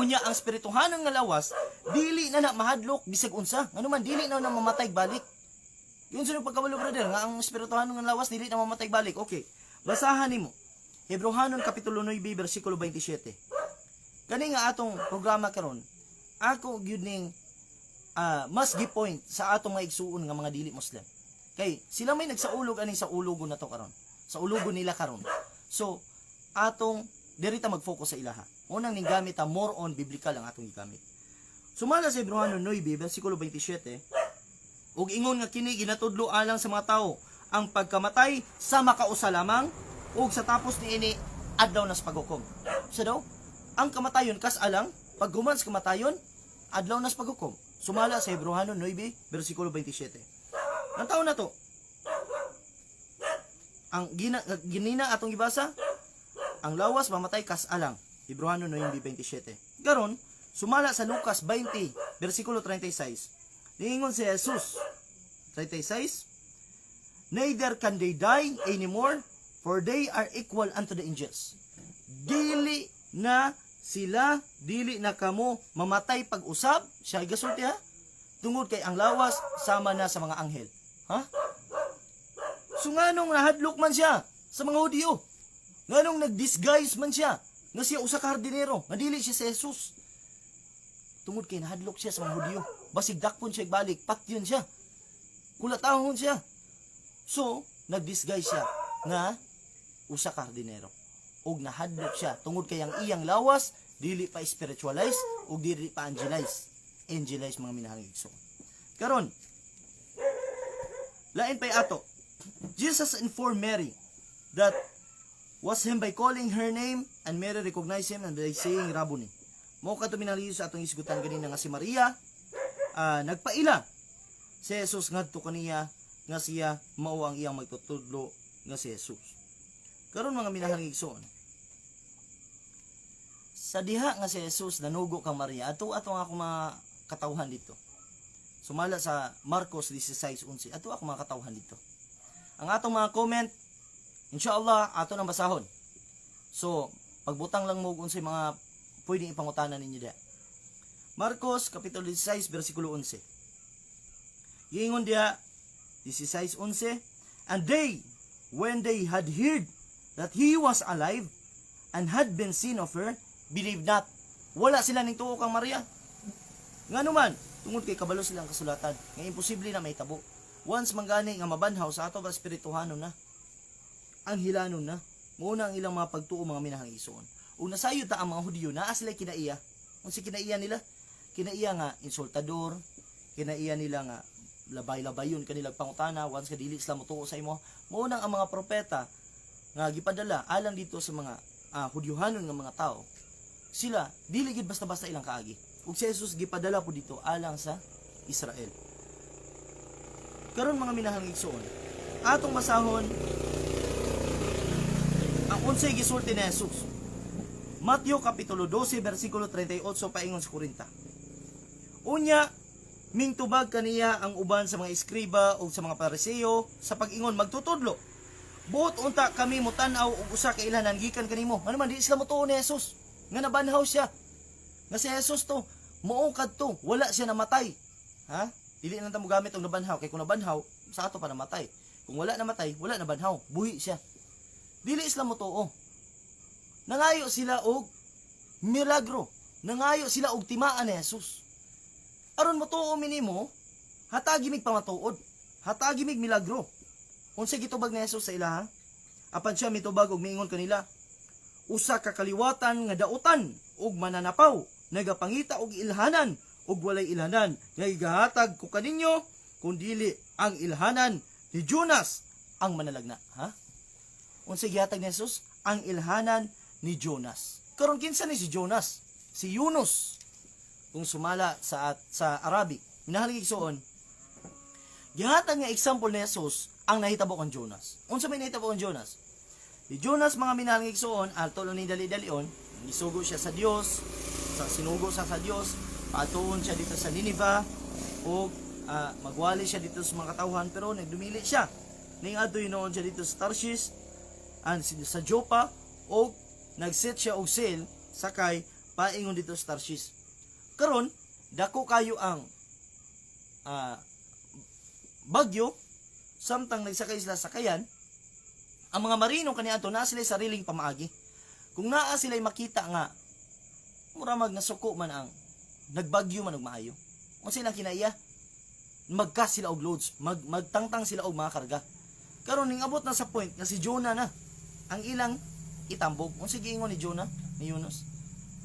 S1: Unya ang espirituhanon nga lawas dili na na mahadlok bisag unsa. Ngano man, dili na na mamatay balik. Yun sa pagkabalo, brother, nga ang espirituhanon nga lawas dili na mamatay balik. Okay. Basahan nimo. Hebreohanon kapitulo 9 bersikulo 27. Kani nga atong programa karon, ako gyud ning mas gi-point sa atong mga igsuon nga mga dili Muslim. Kay sila may nagsaulog aning sa ulogon na to karon. Sa ulogon nila karon. So atong diri ta mag-focus sa ilaha. Unang ning gamit ta, more on biblical ang atong gigamit. Sumala sa Hebreohanon 9 bersikulo 27, ug ingon nga kini ginatudlo alang sa mga tao ang pagkamatay sa makausa lamang, ug sa tapos niini adlaw na sa paghukom. Sa daw, ang kamatayon kas alang, paghuman sa kamatayon, adlaw na sa paghukom. Sumala sa Hebreohanon 9 bersikulo 27. Ang taon na to, ang ginina atong gibasa, ang lawas mamatay kas alang. Hebreohanon 9:27. Karon, sumala sa Lucas 20 bersikulo 36. Niingon si Jesus, 36, "Neither can they die anymore, for they are equal unto the angels." Dili na sila, dili na kamo mamatay pag-usab, siya gasulti ha, tungod kay ang lawas sama na sa mga anghel. Ha? So nganong nahadlok man siya sa mga Hudyo? Nganong nag-disguise man siya nga siya usa ka hardinero, nga dili siya si Jesus? Tungod kay nahadlok siya sa mga Hudyo. Basig dakpon siya balik, patyon siya. Kulatahon siya. So, nag-disguise siya nga usa ka hardinero. Ug nahadlok siya tungod kay ang iyang lawas dili pa spiritualize ug dili pa angelize. Angelize, mga minahal nga igsoon. Karon, lain pa'y ato. Jesus informed Mary that was him by calling her name, and Mary recognized him and by saying, "Rabboni." Mao kadto, minahal, sa atong isgutan ganina nga si Maria nagpaila si Jesus ngadto kaniya nga siya mao ang iyang magtutudlo nga si Jesus. Karon, mga minahal nga igsoon, sa diha nga si Jesus nanugo kang Maria, ato ato nga ako mga katawhan dito. Sumala sa Marcos 16:11, ato ako mga katawhan dito. Ang atong mga comment, inshallah ato nang basahon. So, pagbutang lang mo kung unsay mga pwedeng ipangutana ninyo diha. Marcos kapitulo 16 bersikulo 11. Giingon diha 16:11, "And they, when they had heard that he was alive and had been seen of her, believed not." Wala sila ning tuo kang Maria. Ngano man, tungod kay kabalo silang kasulatan nga imposible na mahitabo. Once man gani nga mabanhaw, sa ato ba espirituhanon na. Anghilanon na. Mao na ang ilang mga pagtuo, mga minahal nga igsoon. Ug nasayod ta ang mga Hudyo naa sila kinaiya. Unsa kinaiya nila? Kinaiya nga insultador, kinaiya nila nga labay-labayon kanila pangutana once ka dili sila motuo sa imo. Mao nang ang mga propeta nga gipadala alang dito sa mga Hudyohanon nga mga tao, sila dili gid basta-basta ilang kaagi. Ug si Jesus gipadala po dito alang sa Israel. Karon, mga minahal nga igsoon, atong basahon ang unsay gisulti ni Jesus. Mateo kapitulo 12 bersikulo 38 paingon sa 40. Unya mingtubag kaniya ang uban sa mga eskriba o sa mga Pariseo sa pag-ingon, "Magtutudlo, buot unta kami motan-aw og usa ka ilhanan gikan kanimo." Ano man, di sila motuo ni Jesus nga nabanhaw siya. Nga si Jesus to, mao kadto, wala siya namatay. Ha? Dili lang ta mo gamit og nabanhaw kay kung nabanhaw, sa ato pa namatay. Kung wala namatay, wala nabanhaw, buhi siya. Dili sila motuo. Nangayo sila og milagro. Nangayo sila og timaan ni Jesus. Aron motuo mi nimo, hatagi mig pamatuod. Hatagi mig milagro. Unsa gitubag ni Jesus sa ilaha? Apan siya mitubag og miingon kanila, "Usa ka kaliwatan nga dautan ug mananapaw nagapangita og ilhanan, ug walay ilhanan nga igahatag ko kaninyo kun dili ang ilhanan ni Jonas ang manalagna." Ha? Unsa gihatag ni Jesus? Ang ilhanan ni Jonas. Karon, kinsa ni si Jonas? Si Yunus. Kung sumala sa Arabic, minahal nga igsoon, gihatag nga example ni Jesus ang nahitabo kang Jonas. Unsa may nahitabo kang Jonas? Si Jonas, mga minahal nga igsoon, alto lang ni dali-dalion, gisugo siya sa Dios, sa sinugo sa Dios, paatuon siya dito sa Nineveh ug magwali siya dito sa mga katawhan, pero nagdumili siya. Ning adto noon siya dito sa Tarshish and sa Joppa ug nagset siya og sail sakay paingon dito sa Tarshish. Karon, dako kayo ang bagyo. Samtang nagsakay sila sa sakayan, ang mga marino kaniadto naa sila sariling pamaagi. Kung naa sila makita nga mura mag nasuko man ang nagbagyo man og maayo, unsa ilang kinaiya? Magkas sila og loads, magtangtang sila og mga karga. Karon ning abot na sa point nga si Jonah na ang ilang itambog. Unsa giingon ni Jonah ni Yunus?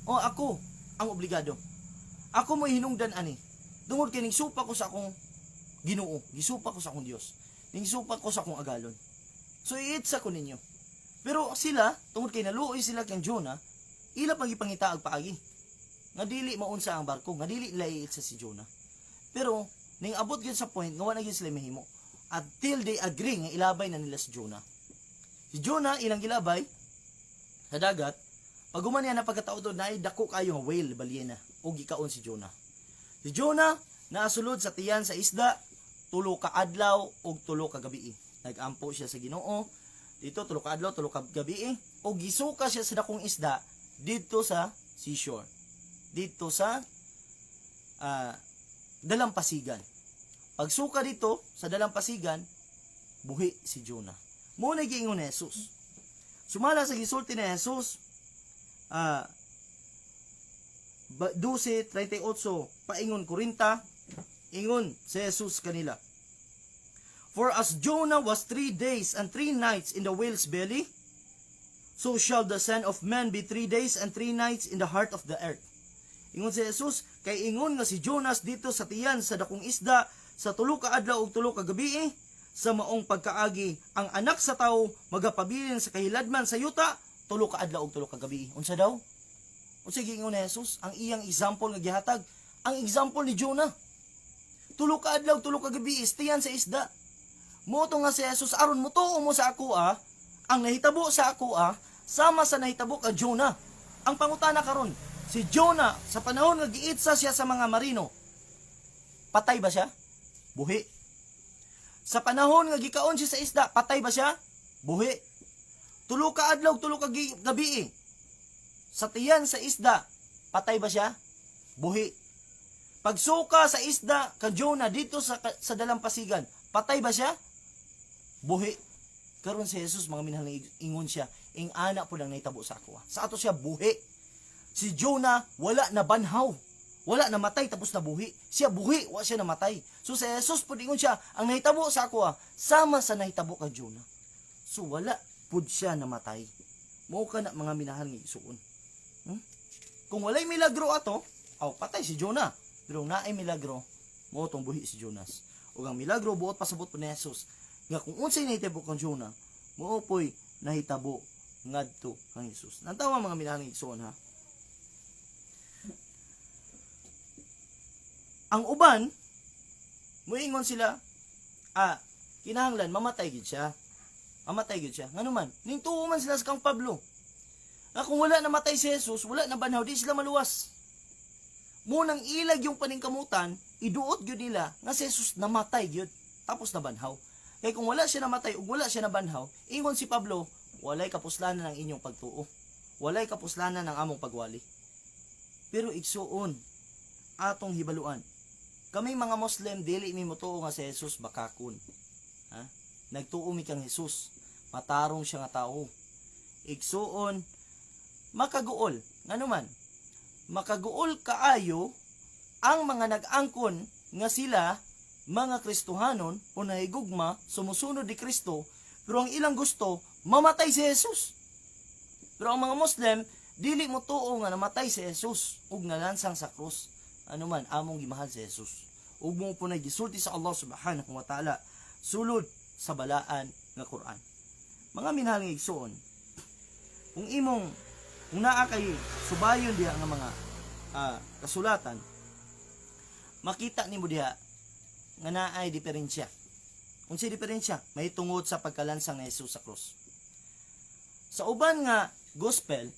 S1: "O ako ang obligado. Ako mo hinungdan ani. Tungod kay ning supa ko sa akong Ginoo, gisupa ko sa akong Dios. Ning supa ko sa akong agalon. So iitsa ko ninyo." Pero sila, tungod kay naluoy sila kang Jonah, ila pang gipangita og paagi nga dili maunsa ang barko, nga dili nila iitsa si Jonah. Pero ning abot gyud sa point nga wala gyud sila mahimo until they agree nga ilabay na nila si Jonah. Si Jonah ilang gilabay sa dagat. Pag human niya na pagkatao doon, naay dako kayo nga whale, balyena, o gikaon si Jonah. Si Jonah naasulod sa tiyan sa isda 3 ka adlaw ug 3 ka gabi. Nagampo siya sa Ginoo dito 3 ka adlaw, 3 ka gabi, ug gisuka siya sa dakong isda didto sa seashore, didto sa dalampasigan. Pagsuka dito sa dalampasigan, buhi si Jonah. Mao na giingon ni Jesus. Sumala sa gisulti ni Jesus, 12:38 paingon 40, ingon si Jesus kanila, "For as Jonah was 3 days and 3 nights in the whale's belly, so shall the Son of Man be 3 days and 3 nights in the heart of the earth." Ingon si Jesus, kay ingon nga si Jonas dito sa tiyan sa dakong isda sa 3 ka adlaw ug 3 ka gabi, sa maong pagkaagi ang Anak sa Tao magapabilin sa kahiladman sa yuta 3 ka adlaw ug 3 ka gabi. Unsa daw? Unsa giingon ni Jesus? Ang iyang example nga gihatag, ang example ni Jonah. 3 ka adlaw, 3 ka gabi tiyan sa isda. Mao to nga si Jesus, aron motuo mo sa ako ah, ang nahitabo sa ako ah, sama sa nahitabo ka Jonah. Ang pangutana karon, si Jonah sa panahon nga giitsa siya sa mga marino, patay ba siya? Buhi. Sa panahon nga gikaon siya sa isda, patay ba siya? Buhi. 3 ka adlaw, 3 ka gabi sa tiyan sa isda, patay ba siya? Buhi. Pagsuka sa isda ka Jonah dito sa dalampasigan, patay ba siya? Buhi. Karon si Jesus, mga minahal, ingon siya, ing ana po lang nahitabo sa ako. Sa ato siya buhi. Si Jonah wala na banhaw. Wala na matay tapos na buhi. Siya buhi, wa siya namatay. So si Jesus po ingon siya, ang nahitabo sa ako ah, sama sa nahitabo kang Jonah. So wala pud siya namatay. Mao ka na, mga minahal nga igsuon. Kung walay milagro ato, aw patay si Jonah. Pero kung naay milagro, mao tong buhi si Jonas. Ug ang milagro, buot pasabot po ni Jesus nga kung unsay nahitabo kang Jonah, mao po'y nahitabo ngadto kang Jesus. Nantawa, mga minahal nga igsuon, ha. Ang uban, muingon sila, kinahanglan mamatay gid siya. Mamatay gid siya. Ngano man, ning tuo man sila sa kang Pablo. Nga kung wala namatay si Jesus, wala na banhaw, di sila maluwas. Mao nang ilag yung paningkamutan, iduot gyud nila nga si Jesus namatay gyud, tapos nabanhaw. Kay kung wala siya namatay ug wala siya nabanhaw, ingon si Pablo, walay kapuslanan ang inyong pagtuo. Walay kapuslanan ang among pagwali. Pero igsuon, atong hibaluan. Kami mga Muslim, dili mi motuo nga si Jesus bakakon. Ha? Nagtuo mi kang Jesus. Matarong siya nga tao. Igsuon, makaguol. Ngano man? Makaguol kaayo ang mga nag-angkon nga sila mga Kristohanon o nahigugma, sumusunod ni Kristo, pero ang ilang gusto, mamatay si Jesus. Pero ang mga Muslim, dili mo tuo nga namatay si Jesus ug nalansang sa krus. Ano man, among gimahal si Jesus. Ug mao po na gisulti sa Allah subhanahu wa ta'ala sulod sa balaan nga Quran. Mga minahal nga igsuon, kung naa kay subayon diha nga mga kasulatan, makita nimo diha nga naay diferensya. Unsay diferensya? May tungod sa pagkalansang ni Jesus sa krus. Sa uban nga gospel,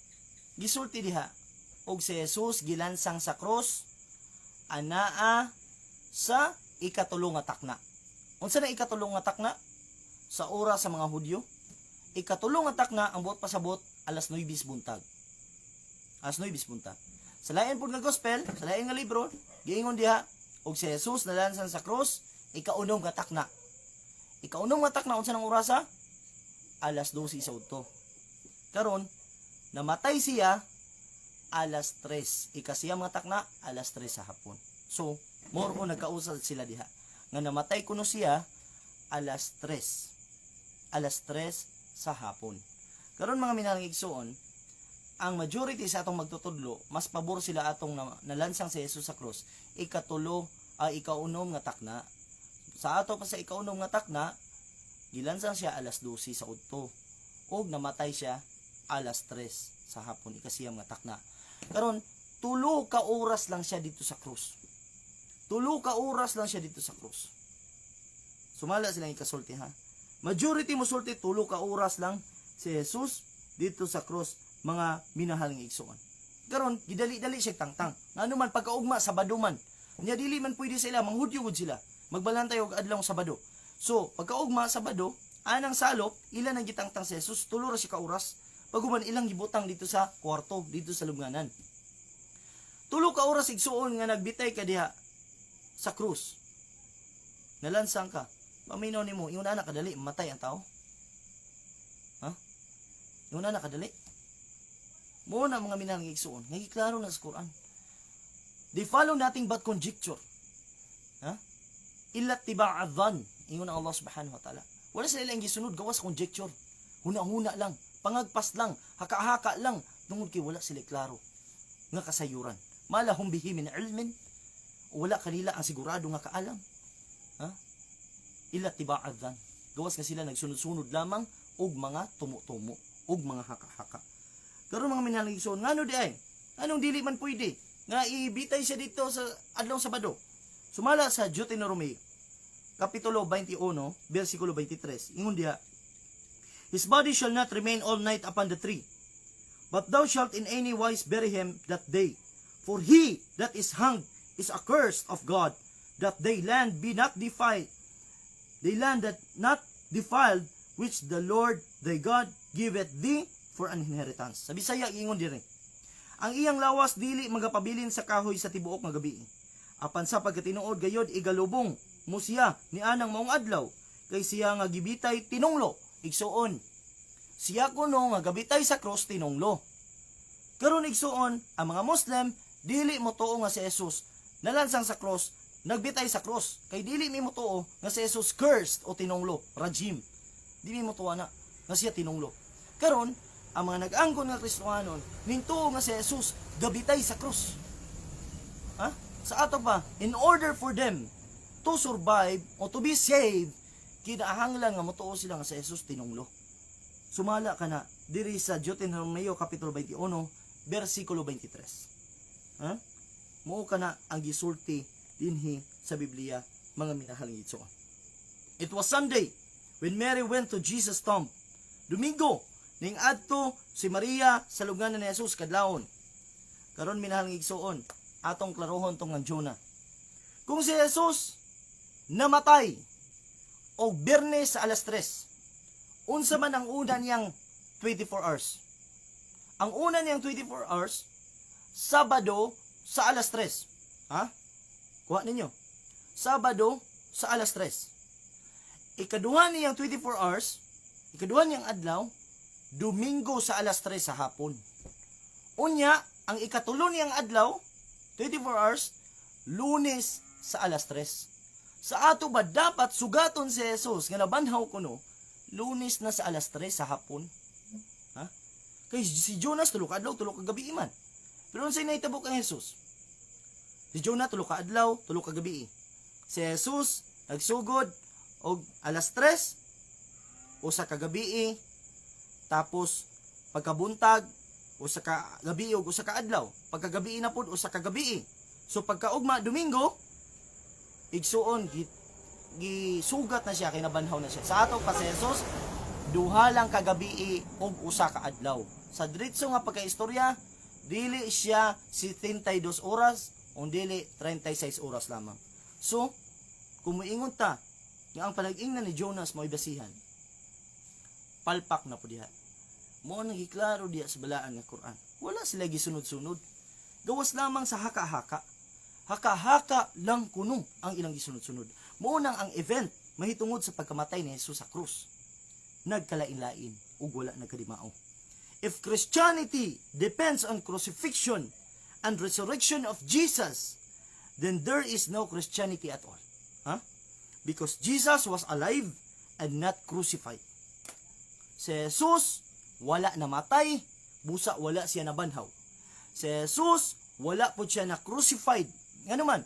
S1: gisulti diha og si Jesus gilansang sa krus anaa sa ikatulo nga takna. Unsa na ikatulo nga takna? Sa oras sa mga Hudyo, ikatulo nga takna ang buot pasabot alas 9 buntag. Alas 9 buntag. Sa lain pud nga gospel, sa lain nga libro, giingon diha og si Jesus nalansang sa krus ikaunom nga takna. Ikaunom nga takna, unsa nang orasa? Alas 12 sa udto. Karon, namatay siya alas 3. Ikasiyam nga takna, alas 3 sa hapon. So, more on nagkausad sila diha. Nga namatay kuno siya alas 3. Alas 3 sa hapon. Karon, mga minahal nga igsuon, ang majority sa atong magtutudlo, mas pabor sila atong nalansang si Jesus sa krus, ikatulo ay ikaunom nga takna. Sa ato pa sa ikaunom nga takna, gilansang siya alas 12 sa udto. Ug namatay siya alas 3 sa hapon, ikasiyam nga takna. Karon, 3 ka oras lang siya dito sa krus. 3 ka oras lang siya dito sa krus. Sumala silang ikasulti, ha. Majority mo sulti, 3 ka oras lang si Jesus dito sa krus, mga minahal nga igsuon. Karon, gidali-dali siya tangtang. Ngano man, pagkaugma, Sabado man. Nya dili man pwede sila, manghudyo gud sila. Magbalantay og adlaw Sabado. So, pagkaugma, Sabado, anang salop, ila nang gitangtang si Jesus, 3 ra siya ka oras. Paghuman, ilang gibutang dito sa kwarto, dito sa lubnganan. 3 ka oras, igsuon, nga nagbitay ka diha sa krus. Nalansang ka. Paminaw nimo, ingon ana kadali matay ang tao? Ha? Ingon ana kadali? Mo na, mga minahal nga igsuon, nga giklaro na sa Quran. They follow nothing but conjecture. Ha? إلا اتباع الظن. Ingon ang Allah سبحانه وتعالى. Wala sila ilang gisunod gawas conjecture. Huna-huna lang, pangagpas lang, haka-haka lang tungod kay wala sila klaro nga kasayuran. ما لهم به من علم. Wala kanila ang sigurado nga kaalam. Ha? إلا اتباع الظن. Gawas nga sila nagsunod-sunod lamang og mga tumo-tumo og mga haka-haka. Karon, mga minahal nga igsoon, ngano di ay? Anong dili man pwede nga ibitay siya dito sa adlaw Sabado? Sumala sa Deuteronomy Kapitulo 21, versikulo 23. Ingon diha, "His body shall not remain all night upon the tree, but thou shalt in any wise bury him that day. For he that is hanged is accursed of God, that thy land be not defiled, the land that not defiled, which the Lord thy God giveth thee for an inheritance." Sa Bisaya, ingon diri, "Ang iyang lawas dili magapabilin sa kahoy sa tibuok nga gabi. Apan sa pagkatinuod gayod igalubong mo siya ni anang maong adlaw, kay siya nga gibitay tinunglo." Igsuon, siya kuno nga gabitay sa cross tinunglo. Karon, igsuon, ang mga Muslim dili mo tuo nga si Jesus nalansang sa cross, nagbitay sa cross, kay dili mi motuo nga si Jesus cursed o tinunglo, رجم. Di mi motuo na nga siya tinunglo. Karon, ang mga nag-angkon nga Kristohanon nintuo nga si Jesus gabitay sa cross. Ha? Sa ato pa, in order for them to survive o to be saved, kinahanglan nga motuo sila nga si Jesus tinunglo. Sumala ka na diri sa Deuteronomio Kapitulo 21 versikulo 23. Ha? Mao kana ang gisulti dinhi sa Biblia, mga minahal nga igsoon. It was Sunday when Mary went to Jesus' tomb. Domingo ning adto si Maria sa lubnganan ni Jesus kadlawon. Karon, minahal nga igsoon, atong klarohon tong ang Jonah. Kung si Jesus namatay og Biyernes sa alas 3, unsa man ang una niyang 24 hours? Ang una niyang 24 hours, Sabado sa alas 3. Ha? Kuha ninyo. Sabado sa alas 3. Ikaduha niyang 24 hours, ikaduha niyang adlaw, Domingo sa alas 3 sa hapon. Unya, ang ikatulo niyang adlaw, 24 hours, Lunes sa alas 3. Sa ato ba dapat sugaton si Jesus nga nabanhaw kuno Lunes na sa alas 3 sa hapon? Ha? Kay si Jonas 3 ka adlaw, 3 ka gabi man. Pero unsay nahitabo kang Jesus? Si Jonah 3 ka adlaw, 3 ka gabi. Si Jesus nagsugod og alas 3, 1 ka gabi, tapos pagkabuntag 1 ka gabi og 1 ka adlaw. Pagkagabi na pod, 1 ka gabi. So pagkaugma Domingo, igsuon, gisugat na siya kay nabanhaw na siya. Sa ato pa si Jesus, 2 lang ka gabi og 1 ka adlaw. Sa diretso nga pagkaistorya, dili siya 72 oras o dili 36 oras lamang. So, kung moingon ta nga ang panag-ingnan ni Jonas mo'y basihan, palpak na po diha. Mo nang giklaro diha sa balaan nga Quran. Wala sila gisunod-sunod. Gawas lamang sa haka-haka. Haka-haka lang kuno ang ilang gisunod-sunod. Mo nang ang event Mahitungod sa pagkamatay ni Jesus sa krus, nagkalain-lain ug wala nagkadimao. If Christianity depends on crucifixion and resurrection of Jesus, then there is no Christianity at all. Huh? Because Jesus was alive and not crucified. Si Jesus wala namatay, busa wala siya nabanhaw. Si Jesus wala po siya na crucified. Ngano man,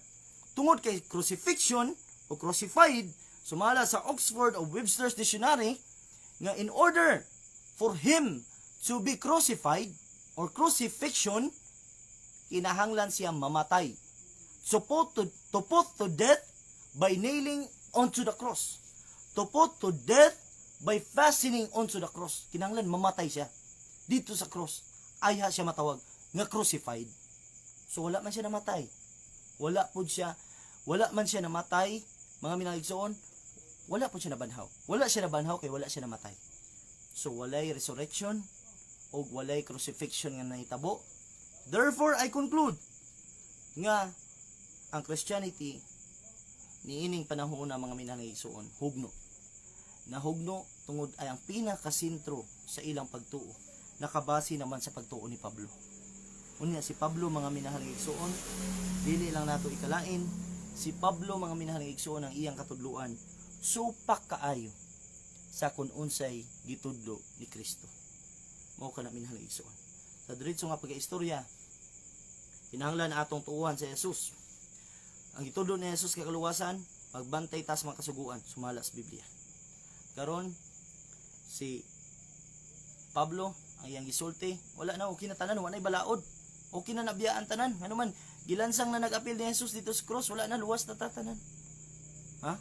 S1: tungod kay crucifixion o crucified, sumala sa Oxford o Webster's Dictionary, nga in order for him to be crucified or crucifixion, kinahanglan siya mamatay. So to put to death by nailing onto the cross. To put to death by fastening onto the cross. Kinahanglan mamatay siya dito sa cross. Ayha siya matawag nga crucified. So wala man siya namatay. Wala pud siya, wala man siya namatay, mga minaligsoon, wala pud siya nabanhaw. Wala siya nabanhaw kay wala siya namatay. So walay resurrection o walay crucifixion nga nahitabo. Therefore, I conclude nga ang Christianity niining panahon na, mga minahal, hugno. Nahugno tungod ay ang pinakasentro sa ilang pagtuo nakabase naman sa pagtuo ni Pablo. Unya si Pablo, mga minahal nga igsuon, dili lang nato ikalain si Pablo, mga minahal nga igsuon, ang iyang katudluan supak kaayo sa kung unsay gitudlo ni Kristo. Mao kana, minahal nga igsuon. Sa diretso nga pagkaistorya, kinahanglan atong tuuhan sa Jesus. Ang gitudlo ni Jesus kay kaluwasan, pagbantay tas mga kasuguan sumala sa Biblia. Karon si Pablo, ang iyang gisulti, wala na, okay na tanan, wala na balaod. Okay na nabiyaan tanan. Ngano man, gilansang na nag-apil ni Jesus dito sa cross, wala na, luwas na tatanan. Ha?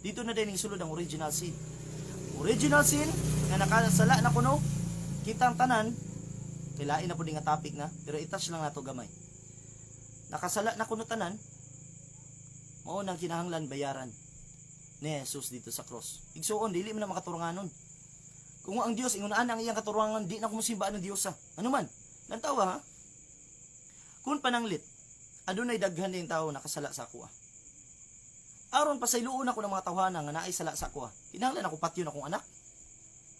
S1: Dito na din sulod ang original sin. Original sin nga nakasala na kuno kitang tanan, kailain na po nga topic na, pero i-touch lang nato gamay. Nakasala na kuno tanan, mao nang kinahanglan bayaran ni Jesus dito sa cross. Igsuon, dili man na makaturanganon. Kung ang Dios ingunaan ang iyang katurangan, di na kumusimbaan ng Dios. Ano man? Lantawa ha? Kung pananglit, adunay daghan din tao nakasala sa ako. Aron pasayloon ako ng mga tawhana nga naay sala sa ako. Kinahanglan ako patyon akong anak.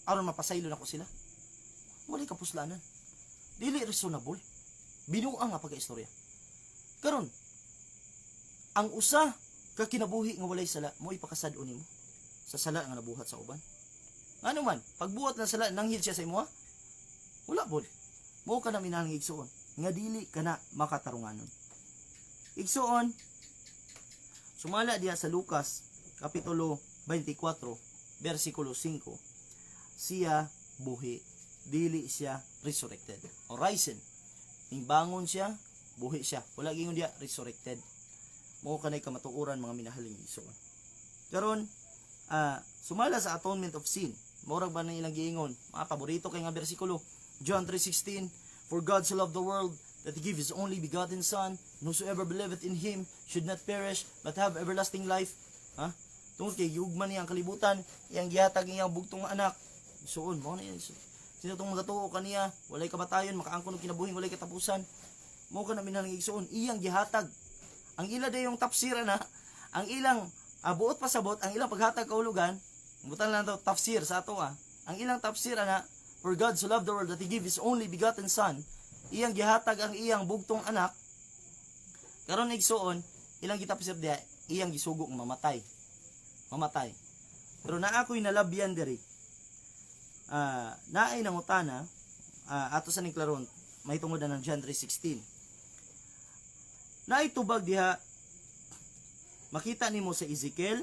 S1: Aron mapasaylo nako sila. Walay kapuslanan. Dili reasonable. Binuang nga pagkaistorya. Karon, ang usa ka kinabuhi nga walay sala, mo ipakasad-on nimo sa sala nga nabuhat sa uban. Ano man, pagbuhat ng sala, nanghil siya sa imo ha? Wala pod. Mao kana, minahal nga igsuon, nga dili ka na makatarunganon. Igsuon, sumala diha sa Lucas, Kapitulo 24, versikulo 5, siya buhi, dili siya resurrected o risen. Ning bangon siya, buhi siya. Wala gingon diya resurrected. Mao kanay kamatuoran, mga minahaling igsuon. Karon, sumala sa atonement of sin. Murag ba na ilang giingon? Mga paborito kay nga bersikulo. John 3:16, "For God so loved the world that he gave his only begotten Son, and whosoever believeth in him should not perish, but have everlasting life." Ha? Tungod kay giugma niya ang kalibutan, iyang gihatag iyang bugtong anak. Suon mo na yan. Sino tong magatuo kaniya, walay kamatayon, makaangkon og kinabuhing walay katapusan. Mao kana, minahal nga igsuon, iyang gihatag. Ang ila yung tafsir na, ang ilang buot pasabot, ang ilang paghatag kahulugan, butan lang to tafsir sa ato ah. Ang ilang tafsir ana, "For God so loved the world that he gave his only begotten Son," iyang gihatag ang iyang bugtong anak. Karon igsuon, ilang gitafsir diha, iyang gisugo nga mamatay. Mamatay. Pero naa ko'y nalabyan diri. Naay nangutana ato sa ning klaron mahitungod na ng John 3:16. Naay tubag diha, makita nimo sa Ezekiel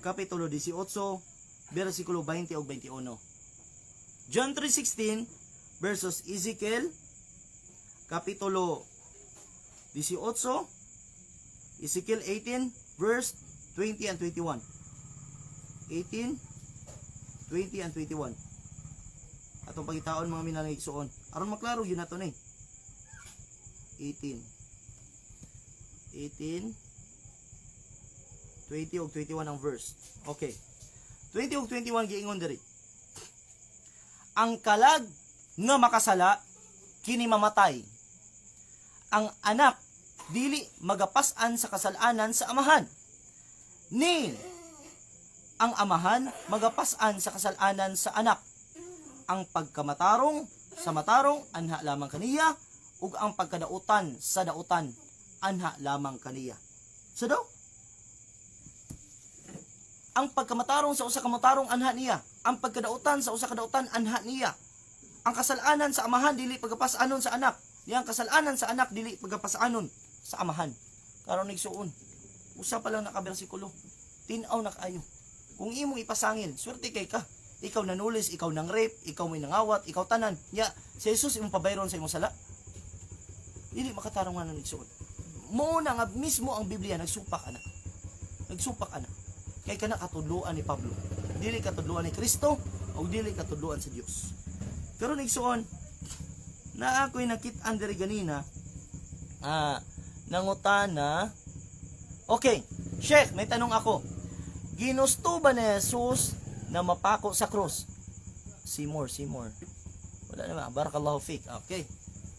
S1: kapitulo 18 bersikulo 20 ug 21. John 3:16 versus Ezekiel kapitulo 18, Ezekiel 18 verse 20 and 21. 18 20 and 21. Atong pagitaon, mga minahal nga igsuon. Aron maklaro yun nato ni. 18 18 20 ug 21 ang verse. Okay. 20 ug 21, giingon diri. "Ang kalag nga makasala kini mamatay. Ang anak dili magapas-an sa kasalanan sa amahan. Ni Ang amahan magapas-an sa kasalanan sa anak. Ang pagkamatarong sa matarong anha lamang kaniya, ug ang pagkadautan sa dautan anha lamang kaniya. So daw, ang pagkamatarong sa usa ka matarong anha niya, ang pagkadautan sa usa ka dautan anha niya. Ang kasalanan sa amahan dili pagapas-anon sa anak, niya ang kasalanan sa anak dili pagapas-anon sa amahan. Karon igsuon, usa pa lang nakabersikulo, tin-aw na kaayo. Kung imong ipasangil, swerte kay ka. Ikaw nanulis, ikaw nang rape, ikaw may nangawat, ikaw tanan. Nya, si Jesus imong pabayron sa imong sala. Dili makatarong nga nang igsuon. Mao na nga mismo ang Biblia nagsupak ana. Nagsupak ana. Kay kana katudloan ni Pablo. Dili katudloan ni Kristo o dili katudloan sa Dios. Karon igsuon, na ako'y nakit-an diri ganina, nangutana. Okay, Sheikh, may tanong ako. Ginusto ba ni Jesus na mapako sa krus? Seymour, Seymour. Wala naman. Barakallahu fik. Okay.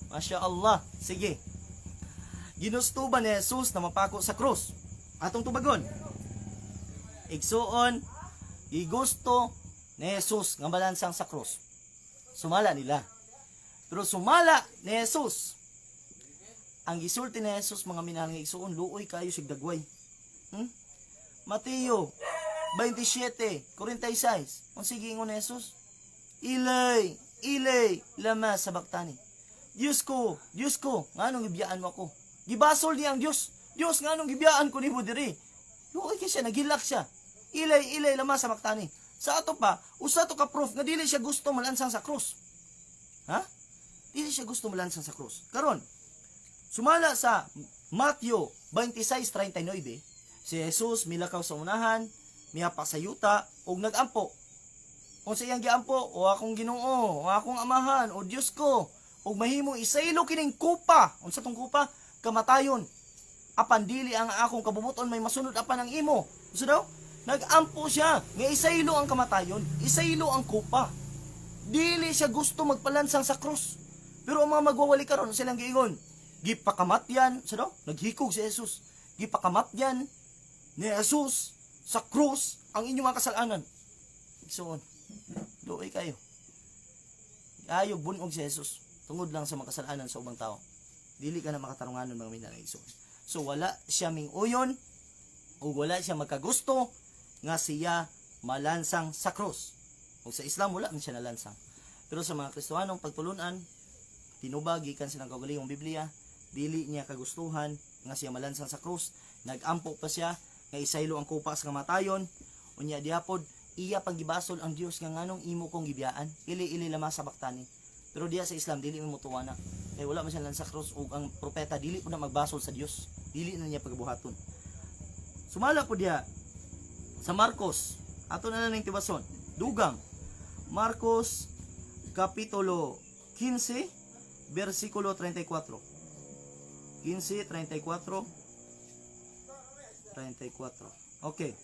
S1: Masya Allah. Sige. Ginusto ba ni Jesus na mapako sa krus? Atong tubagon. Igsuon, gigusto ni Jesus nga malansang sa krus. Sumala nila. Pero sumala ni Jesus. Ang gisulti ni Jesus, mga minahal nga igsuon, luoy kayo sig dagway. Mateo 27:46. Ang sige ingon ni Jesus, "Eli, Eli, lama sabaktani." Diyos ko, Diyos ko, nganong gibiyaan mo ako? Gibasol niya ang Diyos. Diyos, nganong gibiyaan ko nimo diri? Luoy kay siya, nagilak siya. "Eli, Eli, lama sabaktani." Sa ato pa, usa to ka proof nga dili siya gusto malansang sa krus. Ha? Dili siya gusto malansang sa krus. Karon, sumala sa Matthew 26:39, si Jesus milakaw sa unahan, mihapak sa yuta, ug nagampo. Unsa iyang giampo? "O akong Ginoo, o akong amahan, o Dios ko, ug mahimo isaylo kining kupa." Unsa tong kupa? Kamatayon. "Apan dili ang akong kabubuton may masunod apan ang imo." Unsa daw? Nagampo siya nga isaylo ang kamatayon, isaylo ang kupa. Dili siya gusto magpalansang sa krus. Pero ang mga magwawali karon silang giingon, gipakamatyan, sa daw? Naghikog si Jesus. Gipakamatyan ni Jesus sa krus ang inyong mga kasalanan. Igsuon, luoy kayo. Ayog bunog si Jesus tungod lang sa mga kasalanan sa ubang tao. Dili ka na makatarunganon, mga minahal na igsoon. So wala siya ming-uyon o wala siya magkagusto nga siya malansang sa krus. O sa Islam, wala man siya nalansang. Pero sa mga Kristohanong pagtulunan, tinubag gikan silang kaugalingong Biblia, dili niya kagustuhan nga siya malansang sa krus. Nagampo pa siya nga isaylo ang kupa sa kamatayon. Unya diapod iya panggibasol ang Dios nga nganong imo kong gibiyaan. "Eli Eli lama sabaktani." Pero diya sa Islam, dili mo mutuwa na. Kay wala man siya lan sa krus ug ang propeta dili po na magbasol sa Dios. Dili na niya pagbuhaton. Sumala po diya sa Marcos. Ato na lang ning tibason. Dugang. Marcos kapitulo 15 versikulo 34. 15 34 34. Okay.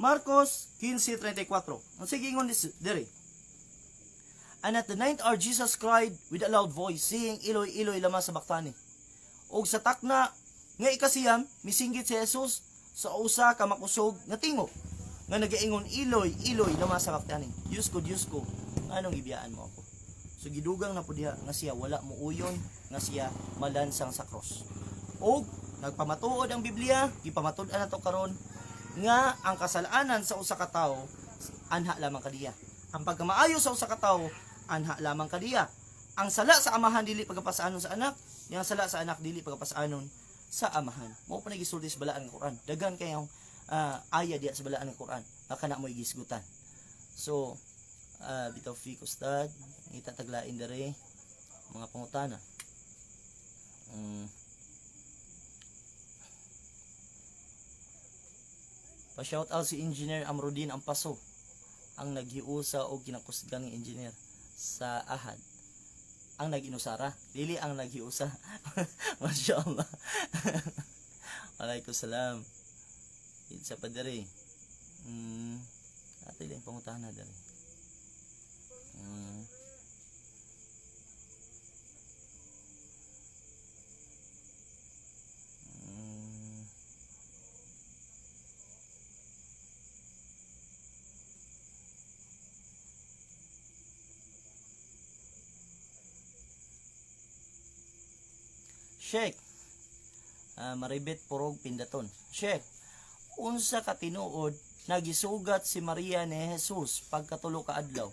S1: Marcos 15:34. Ang sige ingon diri. "And at the ninth hour Jesus cried with a loud voice, saying, Eloi, Eloi, lama sabaktani." Og sa takna nga ikasiyam, misinggit si Jesus sa usa ka makusog nga tingog nga nagaingon, "Eloi, Eloi, lama sabaktani." Diyos ko, Diyos ko, nganong gibiyaan mo ako? So gidugang na po diha nga siya wala mo uyon nga siya malansang sa cross. Og nagpamatuod ang Biblia, gipamatud-an nato karon nga ang kasalanan sa usa ka tawo anha lamang kadiya. Ang pagkamaayo sa usa ka tawo anha lamang kadiya. Ang sala sa amahan dili pagkapasanon sa anak, yang sala sa anak dili pagkapasanon sa amahan. Mao pa gisulti sa balaan ng Quran. Daghan kayong aya diya sa balaan ng Quran. Baka na mo igisgutan. So, bitawfik, ustad, ngita taglain dere mga pangutana. Pa-shout out si Engineer Amrodin Ampaso, ang naghiusa og kinakusgang engineer sa Ahad. Ang nag-inusara, dili ang naghiusa. Masya Allah. Walaikum salam. Sa pa diri. Ate lang pangutana diri. Sheikh, Maribit Purog Pindaton. Sheikh, unsa ka tinuod na gisugat si Maria ni Jesus pagkatulo ka adlaw?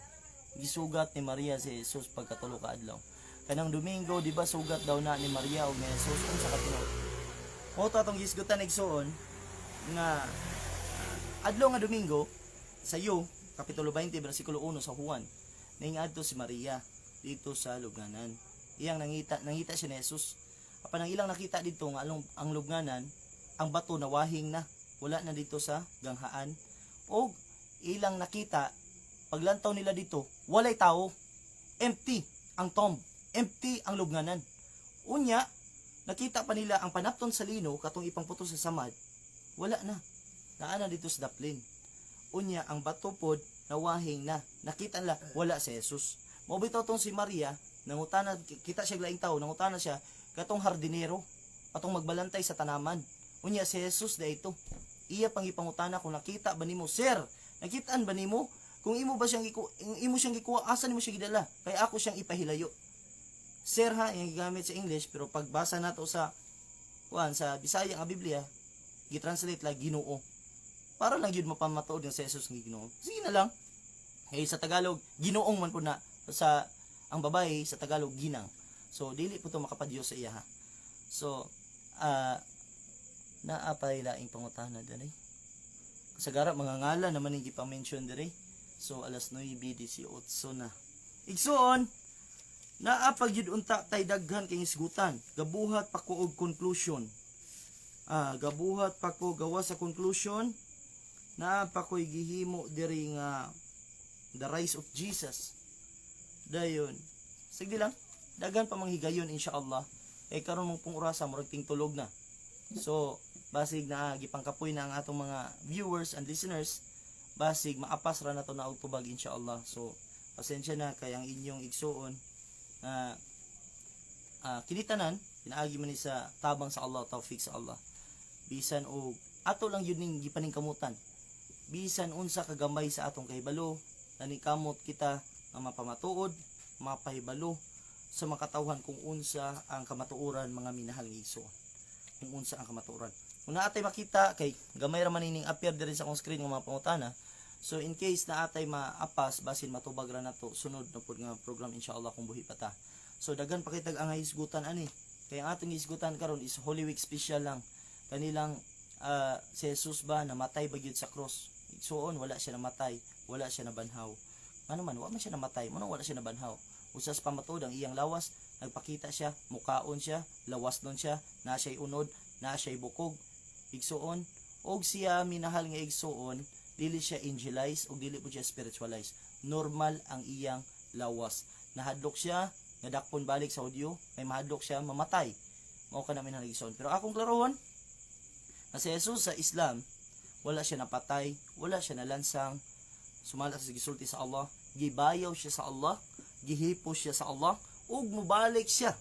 S1: Gisugat ni Maria si Jesus pagkatulo ka adlaw. Kanang Domingo, di ba sugat daw na ni Maria og ni Jesus? Unsa ka tinuod? Mao to atong gisgutan, igsuon, nga adlaw nga Domingo sa iyo, Kapitulo 20, bersikulo 1 sa Juan, naingadto si Maria dito sa lubnganan. Iyang nangita, nangita siya ni Jesus. Apan ang ilang nakita dito nga ang lubnganan, ang bato na wahing na, wala na dito sa ganghaan. Og ilang nakita, paglantaw nila dito, walay tao. Empty ang tomb, empty ang lubnganan. Unya, nakita pa nila ang panapton sa lino katong ipangputo sa samad, wala na. Naa na dito sa daplin. Unya, ang bato pod nawahing na. Nakita nila wala si Jesus. Mao bitaw tong si Maria, nangutana, kita siya laing tao, nangutana siya katong hardinero, atong magbalantay sa tanaman. Unya si Jesus da ito. Iya pang ipangutana kung nakita ba nimo, "Sir, nakitaan ba nimo? Kung imo siyang gikuha, asa nimo siya gidala? Kay ako siyang ipahilayo." Sir ha, yung gigamit sa English, pero pagbasa nato sa kuan sa Bisaya nga Biblia, gitranslate lang Ginoo. Para lang yun mapamatuod yung si Jesus ng Ginoo. Sige na lang. Kay sa Tagalog, Ginoong man po na sa ang babae sa Tagalog, ginang. So dili po to makapadiyos sa iya ha. So naa pay laing pangutana diri. Kasagara mga ngalan naman yung gipang-mention diri. So alas 9:18 na. Igsuon, naa pa gyud unta tay daghan kay hisgutan. Gabuhat pa ko og conclusion. Gabuhat pa ko gawa sa conclusion. Naa pa ko'y gihimo diri nga the rise of Jesus. Dayon. Sige lang. Daghan pa manghigayon, inshallah. Eh karon mong pong orasa murag tingtulog na. So, basig na gipangkapoy na ang atong mga viewers and listeners. Basig maapas ra na to na og tubag, inshallah. So, pasensya na kay ang inyong igsuon na kinitanan pinaagi man ni sa tabang sa Allah, tawfik sa Allah. Bisan og ato lang yun ning gipaningkamutan. Bisan unsa kagamay sa atong kahibalo, naningkamot kita nga mapamatuod, mapahibalo sa mga katawhan kung unsa ang kamatuoran, mga minahal nga igsoon. Kung unsa ang kamatuoran. Kung naatay makita kay gamay ra man ining appear diri sa akong screen nga mga pangutana. So in case na atay maapas, basin matubag ra nato sunod na pud nga program, inshallah, kung buhi pa ta. So daghan pa kitag ang hisgutan ani. Kaya ang atong hisgutan karon is Holy Week special lang. Kanilang si Jesus ba namatay ba gyud sa cross? Igsuon, wala siya namatay, wala siya nabanhaw. Ano man, wa man siya namatay, mo wala siya nabanhaw. Usas pamatuod ang iyang lawas, nagpakita siya, mukaon siya, lawas nun siya, na siya'y unod, na siya'y bukog. Igsuon, og siya, minahal nga igsuon, dili siya angelized og dili po siya spiritualized. Normal ang iyang lawas. Nahadlok siya, nadakpon balik sa Hudyo, may mahadlok siya mamatay. Mao ka namin igsuon. Pero akong klarohon, na si Jesus sa Islam, wala siya napatay, wala siya nalansang, sumala sa gisulti sa Allah, gibayaw siya sa Allah, gihipos siya sa Allah, ug mubalik siya.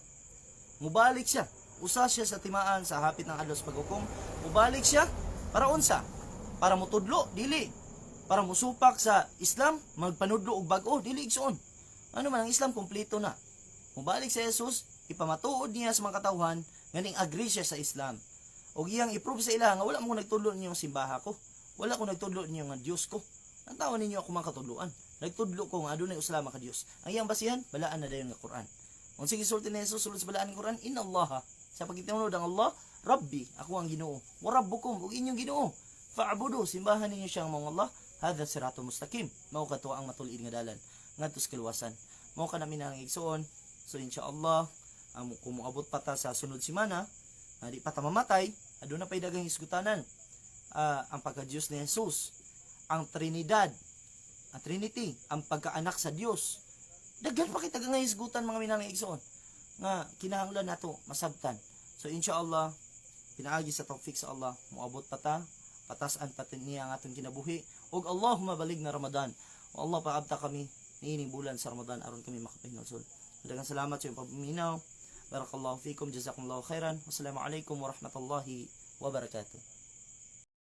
S1: Mubalik siya. Usa siya sa timaan sa hapit ng adlaw sa paghukom. Mubalik siya para unsa? Para mutudlo, dili. Para musupak sa Islam, magpanudlo og bag-o, dili, igsuon. Ano man, ang Islam kompleto na. Mubalik si Jesus, ipamatuod niya sa mga katawhan nga ning agree siya sa Islam. Og iyang i-prove sa ila nga wala mo nagtudlo ninyong simbaha ko. Wala ko nagtudlo ninyo nga Dios ko. Ang tao ninyo ako mga katudloan. Nagtudlo ko nga adunay usa lamang ka Dios. Ang iyang basihan, balaan na dayon nga Quran. Unsa gisulti ni Jesus sulod sa balaan ng Quran? "Inna Allah," sa pagtinuod ang Allah, "Rabbi," ako ang Ginoo. "Wa rabbukum," ug inyong Ginoo. "Fa'budu," simbahan ninyo siyang mga Allah. "Hadha siratul mustaqim." Mao kato ang matulid nga dalan ngadto sa kaluwasan. Mao ka namin ang igsuon. So inshallah, ang kung moabot pa ta sa sunod semana, di pa ta mamatay, aduna pay daghang hisgutanan. Ang pagka-Diyos ni Jesus, ang Trinidad, ang Trinity, ang pagkaanak sa Dios. Daghan pa kita nga hisgutan, mga minahal nga igsoon, nga kinahanglan nato masabtan. So inshallah, pinaagi sa tawfik sa Allah, moabot pa ta, patasan pa niya ang atong kinabuhi ug Allahumma baligna Ramadan. O Allah, paabta kami niining bulan sa Ramadan aron kami makapahinulsol. Daghang salamat sa iyong pagpaminaw. Barakallahu fikum, jazakumullahu khairan. Wassalamu alaikum warahmatullahi wabarakatuh.